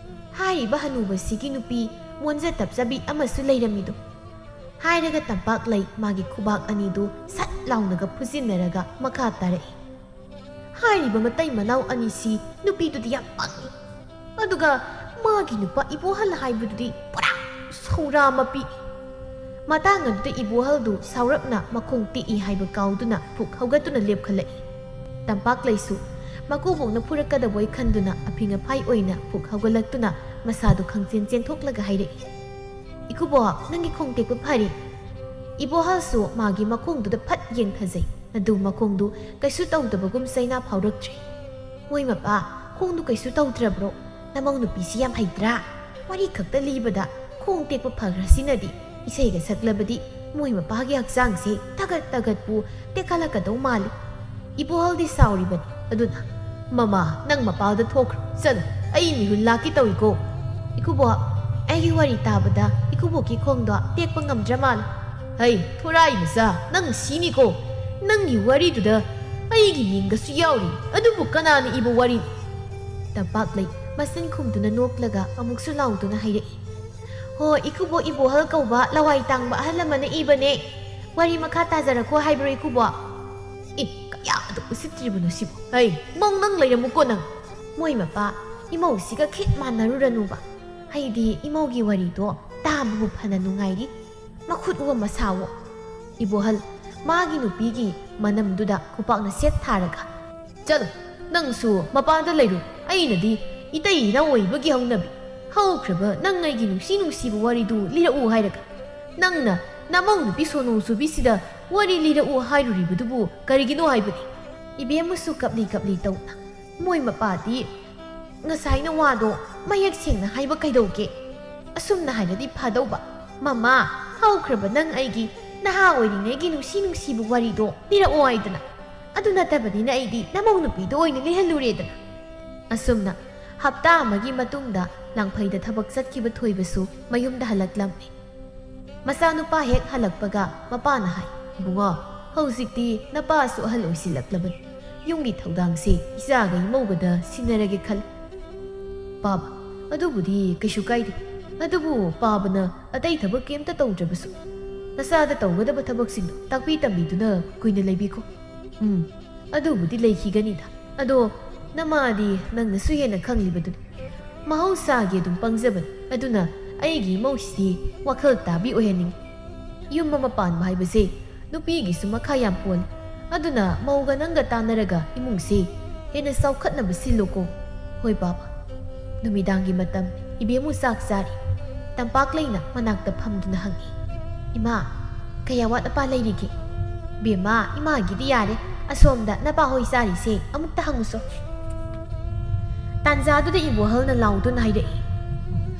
ꯍꯥꯏꯔꯤꯕ ꯍꯅꯨꯕꯁꯤꯒꯤ ꯅꯨꯄꯤ ꯃꯣꯟꯖ ꯇꯞꯆꯕꯤ ꯑꯃꯁꯨ ꯂꯩꯔꯝꯃꯤꯗꯣ꯫ ꯍꯥꯏꯔꯒ ꯇꯝꯄꯥꯛꯂꯩ ꯃꯥꯒꯤ ꯈꯨꯕꯥꯛ ꯑꯅꯤꯗꯨ ꯁꯠ ꯂꯥꯎꯅꯒ ꯐꯨꯖꯤꯟꯅꯔꯒ ꯃꯈꯥ ꯇꯥꯔꯛꯏ꯫ ꯍꯥꯏꯔꯤꯕ ꯃꯇꯩ ꯃꯅꯥꯎ ꯑꯅꯤꯁꯤ ꯅꯨꯄꯤꯗꯨꯗꯤ ꯌꯥꯝ ꯄꯪꯉꯤ꯫ ꯑꯗꯨꯒ ꯃꯥꯒꯤ ꯅꯨꯄꯥ ꯏꯕꯣꯍꯜ ꯍꯥꯏꯕꯗꯨꯗꯤ ꯄꯨꯔꯥ ꯁꯧꯔꯥ ꯃꯄꯤ꯫ ꯃꯇꯥꯡ ꯑꯗꯨꯗ ꯏꯕꯣꯍꯜꯗꯨ ꯁꯥꯎꯔꯞꯅ ꯃꯈꯣꯡ ꯇꯦꯛꯏ ꯍꯥꯏꯕ ꯀꯥꯎꯗꯨꯅ ꯐꯨꯛ ꯍꯧꯒꯠꯇꯨꯅ ꯂꯦꯞꯈꯠꯂꯛꯏ꯫ ꯇꯝꯄꯥꯛꯂꯩꯁꯨ ꯃꯀꯨꯕꯣꯛꯅ ꯐꯨꯔꯛꯀꯗꯕꯣꯏ ꯈꯟꯗꯨꯅ ꯑꯐꯤꯡ ꯑꯐꯥꯏ ꯑꯣꯏꯅ ꯐꯨꯛ ꯍꯧꯒꯠꯂꯛꯇꯨꯅ ꯃꯁꯥꯗꯨ ꯈꯪꯆꯦꯟ ꯆꯦꯟꯊꯣꯛꯂꯒ ꯍꯥꯏꯔꯛꯏ, "ꯏꯀꯨꯕꯣꯛ, ꯅꯪꯒꯤ ꯈꯣꯡ ꯇꯦꯛꯄ ꯐꯔꯦ꯫" ꯏꯕꯣꯍꯜꯁꯨ ꯃꯥꯒꯤ ꯃꯈꯣꯡꯗꯨꯗ ꯐꯠ ꯌꯦꯡꯊꯖꯩ꯫ ꯑꯗꯨ ꯃꯈꯣꯡꯗꯨ ꯀꯩꯁꯨ ꯇꯧꯗꯕꯒꯨꯝ ꯆꯩꯅꯥ ꯐꯥꯎꯔꯛꯇ꯭ꯔꯦ꯫ "ꯃꯣꯏ ꯃꯄꯥ, ꯈꯣꯡꯗꯨ ꯀꯩꯁꯨ ꯇꯧꯗ꯭ꯔꯕ꯭ꯔꯣ? ꯅꯃꯧ ꯅꯨꯄꯤꯁꯤ ꯌꯥꯝ ꯍꯩꯇ꯭ꯔꯥ? ꯋꯥꯔꯤ ꯈꯛꯇ ꯂꯤꯕꯗ ꯈꯣꯡ ꯇꯦꯛꯄ ꯐꯈ꯭ꯔꯁꯤꯅꯗꯤ ꯏꯁꯩꯒ ꯁꯛꯂꯕꯗꯤ ꯃꯣꯏ ꯃꯄꯥꯒꯤ ꯍꯛꯆꯥꯡꯁꯤ ꯇꯒꯠ ꯇꯒꯠꯄꯨ ꯇꯦꯛꯈꯠꯂꯛꯀꯗꯧ ꯃꯥꯜꯂꯤ꯫" ꯏꯕꯣꯍꯜꯗꯤ ꯁꯥꯎꯔꯤꯕꯅꯤ꯫ ꯑꯗꯨꯅ, "ꯃꯃꯥ, ꯅꯪ ꯃꯄꯥꯜꯗ ꯊꯣꯛꯈ꯭ꯔꯣ꯫ ꯆꯠꯂꯣ, ꯑꯩ ꯃꯤꯍꯨꯟ ꯂꯥꯛꯀꯦ ꯇꯧꯏꯀꯣ꯫" "ꯏꯀꯨꯕꯣꯛ, ꯑꯩꯒꯤ ꯋꯥꯔꯤ ꯇꯥꯕꯗ ꯏꯀꯨꯕꯣꯛꯀꯤ ꯈꯣꯡꯗꯣ ꯇꯦꯛꯄ ꯉꯝꯗ꯭ꯔ ꯃꯥꯜꯂꯦ꯫" "ꯍꯩ, ꯊꯣꯔꯥꯏ ꯃꯆꯥ, ꯅꯪ ꯁꯤꯅꯤꯀꯣ꯫ ꯅꯪꯒꯤ ꯋꯥꯔꯤꯗꯨꯗ ꯑꯩꯒꯤ ꯃꯤꯡꯒꯁꯨ ꯌꯥꯎꯔꯤ꯫ ꯑꯗꯨꯕꯨ ꯀꯅꯥꯅ ꯏꯕ ꯋꯥꯔꯤꯅꯣ?" ꯇꯝꯄꯥꯛꯂꯩ ꯃꯆꯤꯟ ꯈꯨꯝꯗꯨꯅ ꯅꯣꯛꯂꯒ ꯑꯃꯨꯛꯁꯨ ꯂꯥꯎꯗꯨꯅ ꯍꯥꯏꯔꯛꯏ, "ꯍꯣ, ꯏꯀꯨꯕꯣꯛ ꯏꯕꯣꯍꯜ ꯀꯧꯕ ꯂꯋꯥꯏ ꯇꯥꯡꯕ ꯑꯍꯜ ꯑꯃꯅ ꯏꯕꯅꯦ꯫ ꯋꯥꯔꯤ ꯃꯈꯥ ꯇꯥꯖꯔꯛꯈꯣ ꯍꯥꯏꯕ꯭ꯔꯣ, ꯏꯀꯨꯕꯣꯛ?" "ꯑꯦ, ꯀꯌꯥꯗ ꯎꯁꯤꯠꯇ꯭ꯔꯤꯕꯅꯣ ꯁꯤꯕꯨ? ꯍꯩ, ꯃꯧ, ꯅꯪ ꯂꯩꯔꯝꯃꯨꯀꯣ ꯅꯪ꯫" ꯃꯣꯏ ꯃꯄꯥ ꯏꯃꯧꯁꯤꯒ ꯈꯤꯠ ꯃꯥꯟꯅꯔꯨꯔꯅꯨꯕ꯫ ꯍꯩꯗꯤ ꯏꯃꯧꯒꯤ ꯋꯥꯔꯤꯗꯣ ꯇꯥꯕꯕꯨ ꯐꯅ ꯅꯨꯡꯉꯥꯏꯔꯤ꯫ ꯃꯈꯨꯠ ꯑꯣ ꯃꯁꯥꯋꯣ꯫ ꯏꯕꯣꯍꯜ ꯃꯥꯒꯤ ꯅꯨꯄꯤꯒꯤ ꯃꯅꯝꯗꯨꯗ ꯈꯨꯄꯥꯛꯅ ꯁꯦꯠ ꯊꯥꯔꯒ, "ꯆꯠꯂꯣ, ꯅꯪꯁꯨ ꯃꯄꯥꯟꯗ ꯂꯩꯔꯨ꯫ ꯑꯩꯅꯗꯤ ꯏꯇꯩ ꯏꯅꯥꯎ ꯑꯣꯏꯕꯒꯤ ꯍꯧꯅꯕꯤ, ꯍꯧꯈ꯭ꯔꯕ ꯅꯪ ꯑꯩꯒꯤ ꯅꯨꯡꯁꯤ ꯅꯨꯡꯁꯤꯕ ꯋꯥꯔꯤꯗꯨ ꯂꯤꯔꯛꯎ ꯍꯥꯏꯔꯒ, ꯅꯪꯅ ꯅꯃꯧ ꯅꯨꯄꯤ ꯁꯣꯅꯣ ꯆꯨꯕꯤꯁꯤꯗ ꯋꯥꯔꯤ ꯂꯤꯔꯛꯎ ꯍꯥꯏꯔꯨꯔꯤꯕꯗꯨꯕꯨ ꯀꯔꯤꯒꯤꯅꯣ ꯍꯥꯏꯕꯅꯤ?" ꯏꯕꯦꯝꯃꯁꯨ ꯀꯞꯂꯤ ꯀꯞꯂꯤ ꯇꯧꯅ, ꯃꯣꯏ ꯃꯄꯥꯗꯤ, "ꯉꯁꯥꯏꯅ ꯋꯥꯗꯣ ꯃꯌꯦꯛ ꯁꯦꯡꯅ ꯍꯥꯏꯕ ꯀꯩꯗꯧꯒꯦ? ꯑꯁꯨꯝꯅ ꯍꯥꯏꯔꯗꯤ ꯐꯗꯧꯕ꯫ ꯃꯃꯥ, ꯍꯧꯈ꯭ꯔꯕ ꯅꯪ ꯑꯩꯒꯤ ꯅꯍꯥ ꯑꯣꯏꯔꯤꯉꯩꯒꯤ ꯅꯨꯡꯁꯤ ꯅꯨꯡꯁꯤꯕ ꯋꯥꯔꯤꯗꯣ ꯂꯤꯔꯛꯑꯣ ꯍꯥꯏꯗꯅ꯫ ꯑꯗꯨ ꯅꯠꯇꯕꯅꯤꯅ ꯑꯩꯗꯤ ꯅꯃꯧ ꯅꯨꯄꯤꯗꯣ ꯑꯣꯏꯅ ꯂꯤꯍꯜꯂꯨꯔꯦꯗꯅ꯫" ꯑꯁꯨꯝꯅ ꯍꯞꯇꯥ ꯑꯃꯒꯤ ꯃꯇꯨꯡꯗ ꯂꯥꯡꯐꯩꯗ ꯊꯕꯛ ꯆꯠꯈꯤꯕ ꯊꯣꯏꯕꯁꯨ ꯃꯌꯨꯝꯗ ꯍꯜꯂꯛꯂꯝꯃꯤ꯫ ꯃꯆꯥꯅꯨꯄꯥ ꯍꯦꯛ ꯍꯜꯂꯛꯄꯒ ꯃꯄꯥꯅ ꯍꯥꯏ, "ꯏꯕꯨꯡꯉꯣ, ꯍꯧꯖꯤꯛꯇꯤ ꯅꯄꯥꯁꯨ ꯑꯍꯜ ꯑꯣꯏꯁꯤꯜꯂꯛꯂꯕꯅꯤ꯫ ꯌꯨꯝꯒꯤ ꯊꯧꯗꯥꯡꯁꯦ ꯏꯆꯥꯒ ꯏꯃꯧꯒꯗ ꯁꯤꯟꯅꯔꯒꯦ ꯈꯜꯂꯤ꯫" "ꯄꯥꯕ, ꯑꯗꯨꯕꯨꯗꯤ ꯀꯩꯁꯨ ꯀꯥꯏꯗꯦ꯫ ꯑꯗꯨꯕꯨ ꯄꯥꯕꯅ ꯑꯇꯩ ꯊꯕꯛ ꯀꯩꯝꯇ ꯇꯧꯗ꯭ꯔꯕꯁꯨ, ꯅꯆꯥꯗ ꯇꯧꯒꯗꯕ ꯊꯕꯛꯁꯤꯡꯗꯣ ꯇꯥꯛꯄꯤ ꯇꯝꯕꯤꯗꯨꯅ ꯀꯨꯏꯅ ꯂꯩꯕꯤꯈꯣ꯫" "ꯎꯝ, ꯑꯗꯨꯕꯨꯗꯤ ꯂꯩꯈꯤꯒꯅꯤꯗ꯫ ꯑꯗꯣ ꯅꯃꯥꯗꯤ ꯅꯪꯅꯁꯨ ꯍꯦꯟꯅ ꯈꯪꯂꯤꯕꯗꯨꯅꯤ꯫ ꯃꯍꯧꯁꯥꯒꯤ ꯑꯗꯨꯝ ꯄꯪꯖꯕꯅꯤ꯫ ꯑꯗꯨꯅ ꯑꯩꯒꯤ ꯏꯃꯧꯁꯤꯗꯤ ꯋꯥꯈꯜ ꯇꯥꯕꯤ ꯑꯣꯏꯍꯟꯅꯤꯡꯉꯤ꯫ ꯌꯨꯝ ꯑꯃ ꯄꯥꯟꯕ ꯍꯥꯏꯕꯁꯦ ꯅꯨꯄꯤꯒꯤꯁꯨ ꯃꯈꯥ ꯌꯥꯝ ꯄꯣꯜꯂꯤ꯫ ꯑꯗꯨꯅ ꯃꯧꯒ ꯅꯪꯒ ꯇꯥꯟꯅꯔꯒ ꯏꯃꯨꯡꯁꯦ ꯍꯦꯟꯅ ꯆꯥꯎꯈꯠꯅꯕ ꯁꯤꯜꯂꯨꯀꯣ꯫" "ꯍꯣꯏ, ꯄꯥꯕ꯫" ꯅꯨꯃꯤꯗꯥꯡꯒꯤ ꯃꯇꯝ, ꯏꯕꯦꯝꯃꯨ ꯆꯥꯛ ꯆꯥꯔꯤ꯫ ꯇꯝꯄꯥꯛꯂꯩꯅ ꯃꯅꯥꯛꯇ ꯐꯝꯗꯨꯅ ꯍꯪꯉꯤ, "ꯏꯃꯥ, ꯀꯌꯥ ꯋꯥꯠ ꯑꯄꯥ ꯂꯩꯔꯤꯒꯦ?" "ꯕꯦꯝꯃ, ꯏꯃꯥꯒꯤꯗꯤ ꯌꯥꯔꯦ꯫ ꯑꯁꯣꯝꯗ ꯅꯄꯥ ꯍꯣꯏ ꯆꯥꯔꯤꯁꯦ ꯑꯃꯨꯛꯇ ꯍꯪꯉꯨꯁꯣ꯫" ꯇꯥꯟꯖꯥꯗꯨꯗ ꯏꯕꯣꯍꯜꯅ ꯂꯥꯎꯗꯨꯅ ꯍꯥꯏꯔꯛꯏ,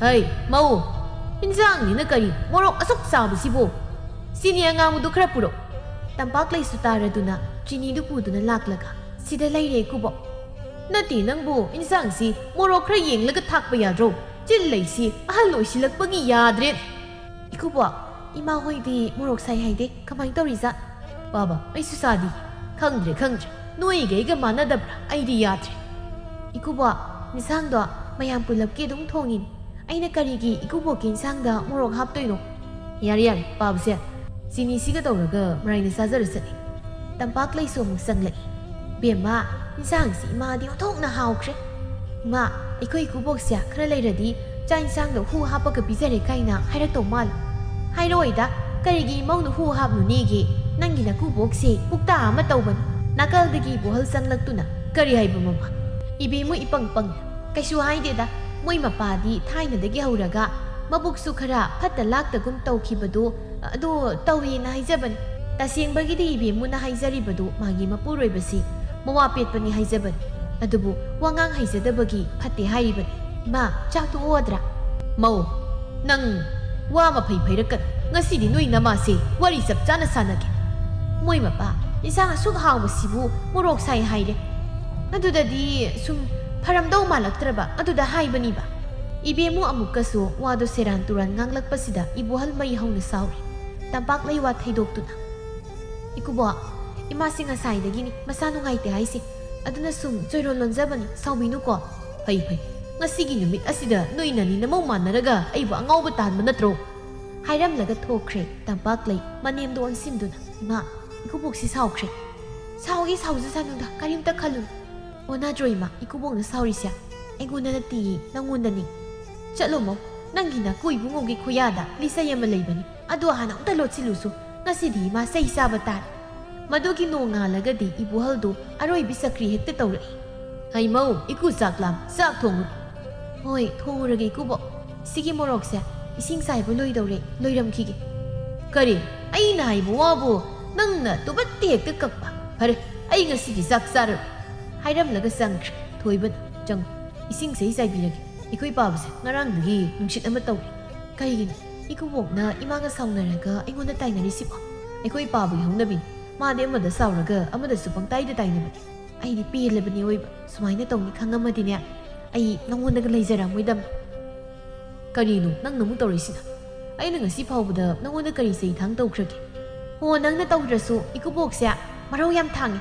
"ꯍꯩ, ꯃꯧ, ꯏꯟꯖꯥꯡꯅꯤꯅ ꯀꯔꯤ ꯃꯣꯔꯣꯛ ꯑꯁꯨꯛ ꯆꯥꯕꯁꯤꯕꯨ? ꯆꯤꯅꯤ ꯑꯉꯥꯡꯕꯗꯨ ꯈꯔ ꯄꯨꯔꯛꯎ꯫" ꯇꯝꯄꯥꯛꯂꯩꯁꯨ ꯇꯥꯔꯗꯨꯅ, ꯆꯤꯅꯤꯗꯨ ꯄꯨꯗꯨꯅ ꯂꯥꯛꯂꯒ, "ꯁꯤꯗ ꯂꯩꯔꯦ ꯏꯀꯨꯕꯣꯛ꯫" "ꯅꯠꯇꯦ, ꯅꯪꯕꯨ ꯏꯟꯁꯥꯡꯁꯤ ꯃꯣꯔꯣꯛ ꯈꯔ ꯌꯦꯡꯂꯒ ꯊꯥꯛꯄ ꯌꯥꯗ꯭ꯔꯣ? ꯆꯤꯜ ꯂꯩꯁꯤ ꯑꯍꯜ ꯑꯣꯏꯁꯤꯜꯂꯛꯄꯒꯤ ꯌꯥꯗ꯭ꯔꯦ꯫" "ꯏꯀꯨꯕꯣꯛ, ꯏꯃꯥ ꯍꯣꯏꯗꯤ ꯃꯣꯔꯣꯛ ꯁꯥꯏ ꯍꯥꯏꯗꯦ, ꯀꯃꯥꯏ ꯇꯧꯔꯤꯖꯥꯠ?" "ꯄꯥꯕ, ꯑꯩꯁꯨ ꯆꯥꯗꯤ꯫ ꯈꯪꯗ꯭ꯔꯦ, ꯈꯪꯗ꯭ꯔꯦ꯫ ꯅꯣꯏꯒ ꯑꯩꯒ ꯃꯥꯟꯅꯗꯕ꯭ꯔꯥ? ꯑꯩꯗꯤ ꯌꯥꯗ꯭ꯔꯦ꯫" "ꯏꯀꯨꯕꯣꯛ, ꯏꯟꯁꯥꯡꯗꯣ ꯃꯌꯥꯝ ꯄꯨꯂꯞꯀꯤ ꯑꯗꯨꯝ ꯊꯣꯡꯉꯤꯅꯤ꯫ ꯑꯩꯅ ꯀꯔꯤꯒꯤ ꯏꯀꯨꯕꯣꯛꯀꯤ ꯏꯟꯁꯥꯡꯗ ꯃꯣꯔꯣꯛ ꯍꯥꯞꯇꯣꯏꯅꯣ?" "ꯌꯥꯔꯦ, ꯌꯥꯔꯦ, ꯄꯥꯕꯁꯦ꯫ ꯆꯤꯅꯤꯁꯤꯒ ꯇꯧꯔꯒ ꯃꯔꯥꯏꯅ ꯆꯥꯖꯔꯁꯅꯤ꯫" ꯇꯝꯄꯥꯛꯂꯩꯁꯨ ꯑꯃꯨꯛ ꯆꯪꯂꯛꯏ꯫ "ꯕꯦꯝꯃ, ꯏꯟꯁꯥꯡꯁꯤ ꯏꯃꯥꯗꯤ ꯑꯣꯟꯊꯣꯛꯅ ꯍꯥꯎꯈ꯭ꯔꯦ꯫ ꯏꯃꯥ, ꯑꯩꯈꯣꯏ ꯏꯀꯨꯕꯣꯛꯁꯦ ꯈꯔ ꯂꯩꯔꯗꯤ ꯆꯥꯛ ꯏꯟꯁꯥꯡꯗ ꯍꯨ ꯍꯥꯞꯄꯒ ꯄꯤꯖꯔꯦ ꯀꯥꯏꯅ ꯍꯥꯏꯔꯛꯇꯧ ꯃꯥꯜꯂꯤ꯫" "ꯍꯥꯏꯔꯛꯑꯣꯏꯗ, ꯀꯔꯤꯒꯤ ꯏꯃꯧꯅ ꯍꯨ ꯍꯥꯞꯅꯨꯅꯦꯒꯦ? ꯅꯪꯒꯤ ꯅꯀꯨꯕꯣꯛꯁꯦ ꯄꯨꯛꯇꯥ ꯑꯃ ꯇꯧꯕꯅꯤ꯫" ꯅꯥꯀꯜꯗꯒꯤ ꯏꯕꯣꯍꯜ ꯆꯪꯂꯛꯇꯨꯅ, "ꯀꯔꯤ ꯍꯥꯏꯕ ꯃꯃꯥ?" "ꯏꯕꯦꯝꯃꯨ ꯏꯄꯪ ꯄꯪꯉꯤ꯫ ꯀꯩꯁꯨ ꯍꯥꯏꯗꯦꯗ, ꯃꯣꯏ ꯃꯄꯥꯗꯤ ꯊꯥꯏꯅꯗꯒꯤ ꯍꯧꯔꯒ ꯃꯕꯨꯛꯁꯨ ꯈꯔ ꯐꯠꯇ ꯂꯥꯛꯇꯒꯨꯝ ꯇꯧꯈꯤꯕꯗꯨ ꯑꯗꯨ ꯇꯧꯏꯅ ꯍꯥꯏꯖꯕꯅꯤ꯫ ꯇꯁꯦꯡꯕꯒꯤꯗꯤ ꯏꯕꯦꯝꯃꯨꯅ ꯍꯥꯏꯖꯔꯤꯕꯗꯨ ꯃꯥꯒꯤ ꯃꯄꯨꯔꯣꯏꯕꯁꯤ ꯃꯋꯥ ꯄꯦꯠꯄꯅꯤ ꯍꯥꯏꯖꯕꯅꯤ꯫ ꯑꯗꯨꯕꯨ ꯋꯥꯉꯥꯡ ꯍꯩꯖꯗꯕꯒꯤ ꯐꯠꯇꯦ ꯍꯥꯏꯔꯤꯕꯅꯤ꯫ ꯏꯃꯥ, ꯆꯥꯛ ꯇꯣꯛꯑꯣꯗ꯭ꯔꯥ?" "ꯃꯧ, ꯅꯪ ꯋꯥ ꯃꯐꯩ ꯐꯩꯔꯛꯀꯅꯨ꯫ ꯉꯁꯤꯗꯤ ꯅꯣꯏ ꯅꯃꯥꯁꯦ ꯋꯥꯔꯤ ꯆꯞ ꯆꯥꯅ ꯁꯥꯟꯅꯒꯦ꯫ ꯃꯣꯏ ꯃꯄꯥ, ꯏꯟꯁꯥꯡ ꯑꯁꯨꯛ ꯍꯥꯎꯕꯁꯤꯕꯨ ꯃꯣꯔꯣꯛ ꯁꯥꯏ ꯍꯥꯏꯔꯦ꯫ ꯑꯗꯨꯗꯗꯤ ꯁꯨꯝ ꯐꯔꯝꯗꯧ ꯃꯥꯜꯂꯛꯇ꯭ꯔꯕ ꯑꯗꯨꯗ ꯍꯥꯏꯕꯅꯤꯕ꯫" ꯏꯕꯦꯝꯃꯨ ꯑꯃꯨꯛꯀꯁꯨ ꯋꯥꯗꯣ ꯁꯦꯔꯥꯟ ꯇꯨꯔꯥꯟ ꯉꯥꯡꯂꯛꯄꯁꯤꯗ ꯏꯕꯣꯍꯜ ꯃꯩ ꯍꯧꯅ ꯁꯥꯎꯔꯤ꯫ ꯇꯝꯄꯥꯛꯂꯩ ꯋꯥ ꯊꯩꯗꯣꯛꯇꯨꯅ, "ꯏꯀꯨꯕꯣꯛ, ꯏꯃꯥꯁꯤ ꯉꯁꯥꯏꯗꯒꯤꯅꯤ ꯃꯁꯥ ꯅꯨꯡꯉꯥꯏꯇꯦ ꯍꯥꯏꯁꯦ꯫ ꯑꯗꯨꯅ ꯁꯨꯝ ꯆꯣꯏꯔꯣꯟ ꯂꯣꯟꯖꯕꯅꯤ, ꯁꯥꯎꯕꯤꯅꯨꯀꯣ꯫" "ꯐꯩ, ꯐꯩ꯫ ꯉꯁꯤꯒꯤ ꯅꯨꯃꯤꯠ ꯑꯁꯤꯗ ꯅꯣꯏ ꯅꯅꯤ ꯅꯃꯧ ꯃꯥꯟꯅꯔꯒ ꯑꯩꯕꯨ ꯑꯉꯥꯎꯕ ꯇꯥꯍꯟꯕ ꯅꯠꯇ꯭ꯔꯣ?" ꯍꯥꯏꯔꯝꯂꯒ ꯊꯣꯛꯈ꯭ꯔꯦ ꯇꯝꯄꯥꯛꯂꯩ ꯃꯅꯦꯝꯗꯣ ꯑꯣꯟꯁꯤꯟꯗꯨꯅ꯫ "ꯏꯃꯥ, ꯏꯀꯨꯕꯣꯛꯁꯤ ꯁꯥꯎꯈ꯭ꯔꯦ꯫" "ꯁꯥꯎꯒꯦ ꯁꯥꯎꯖꯁꯅꯨꯗ, ꯀꯔꯤꯝꯇ ꯈꯜꯂꯨꯅꯨ꯫" "ꯑꯣ ꯅꯠꯇ꯭ꯔꯣ ꯏꯃꯥ, ꯏꯀꯨꯕꯣꯛꯅ ꯁꯥꯎꯔꯤꯁꯦ? ꯑꯩꯉꯣꯟꯗ ꯅꯠꯇꯤꯌꯦ, ꯅꯪꯉꯣꯟꯗꯅꯤ꯫ ꯆꯠꯂꯣ ꯃꯧ, ꯅꯪꯒꯤ ꯅꯀꯨ ꯏꯕꯨꯡꯉꯣꯒꯤ ꯈꯨꯌꯥꯗ ꯂꯤꯆꯩ ꯑꯃ ꯂꯩꯕꯅꯤ, ꯑꯗꯨ ꯍꯥꯟꯅ ꯑꯝꯇ ꯂꯣꯠꯁꯤꯜꯂꯨꯁꯨ꯫ ꯉꯁꯤꯗꯤ ꯏꯃꯥ ꯆꯩ ꯆꯥꯕ ꯇꯥꯔꯦ꯫" ꯃꯗꯨꯒꯤ ꯅꯣꯡꯉꯥꯜꯂꯒꯗꯤ ꯏꯕꯣꯍꯜꯗꯨ ꯑꯔꯣꯏꯕꯤ ꯆꯀ꯭ꯔꯤ ꯍꯦꯛꯇ ꯇꯧꯔꯛꯏ꯫ "ꯍꯩ ꯃꯧ, ꯏꯀꯨ ꯆꯥꯛ ꯂꯥꯝ, ꯆꯥꯛ ꯊꯣꯡꯉꯨ꯫" "ꯍꯣꯏ, ꯊꯣꯡꯉꯨꯔꯒꯦ ꯏꯀꯨꯕꯣꯛ꯫ ꯁꯤꯒꯤ ꯃꯣꯔꯣꯛꯁꯦ ꯏꯁꯤꯡ ꯆꯥꯏꯕ ꯂꯣꯏꯗꯧꯔꯦ, ꯂꯣꯏꯔꯝꯈꯤꯒꯦ꯫" "ꯀꯔꯤ? ꯑꯩꯅ ꯍꯥꯏꯕ ꯋꯥꯕꯨ ꯅꯪꯅ ꯇꯨꯕꯠꯇꯤ ꯍꯦꯛꯇ ꯀꯛꯄ? ꯐꯔꯦ, ꯑꯩ ꯉꯁꯤꯗꯤ ꯆꯥꯛ ꯆꯥꯔꯔꯣꯏ꯫" ꯍꯥꯏꯔꯝꯂꯒ ꯆꯪꯈ꯭ꯔꯦ꯫ "ꯊꯣꯏꯕ, ꯆꯪꯉꯨ꯫ ꯏꯁꯤꯡꯁꯦ ꯑꯩ ꯆꯥꯏꯕꯤꯔꯒꯦ꯫ ꯑꯩꯈꯣꯏ ꯄꯥꯕꯁꯦ ꯉꯔꯥꯡꯗꯒꯤ ꯅꯨꯡꯁꯤꯠ ꯑꯃ ꯇꯧꯔꯦ꯫" "ꯀꯩꯒꯤꯅꯣ? ꯏꯀꯨꯕꯣꯛꯅ ꯏꯃꯥꯒ ꯁꯥꯎꯅꯔꯒ ꯑꯩꯉꯣꯟꯗ ꯇꯥꯏꯅꯔꯤꯁꯤꯕꯣ?" "ꯑꯩꯈꯣꯏ ꯄꯥꯕꯒꯤ ꯍꯧꯅꯕꯤꯅꯤ꯫ ꯃꯥꯗꯤ ꯑꯃꯗ ꯁꯥꯎꯔꯒ ꯑꯃꯗꯁꯨ ꯄꯪꯇꯥꯏꯗ ꯇꯥꯏꯅꯕꯅꯤ꯫ ꯑꯩꯗꯤ ꯄꯦꯜꯂꯕꯅꯤ ꯑꯣꯏꯕ, ꯁꯨꯃꯥꯏꯅ ꯇꯧꯅꯤ ꯈꯪꯉꯝꯃꯗꯤꯅꯦ, ꯑꯩ ꯅꯉꯣꯟꯗꯒ ꯂꯩꯖꯔꯝꯃꯣꯏꯗꯝ꯫ ꯀꯔꯤꯅꯣ ꯅꯪꯅ ꯑꯃꯨꯛ ꯇꯧꯔꯛꯏꯁꯤꯅ? ꯑꯩꯅ ꯉꯁꯤ ꯐꯥꯎꯕꯗ ꯅꯉꯣꯟꯗ ꯀꯔꯤ ꯆꯩꯊꯥꯡ ꯇꯧꯈ꯭ꯔꯒꯦ? ꯍꯣ, ꯅꯪꯅ ꯇꯧꯗ꯭ꯔꯁꯨ ꯏꯀꯨꯕꯣꯛꯁꯦ ꯃꯔꯧ ꯌꯥꯝ ꯊꯥꯡꯉꯤ꯫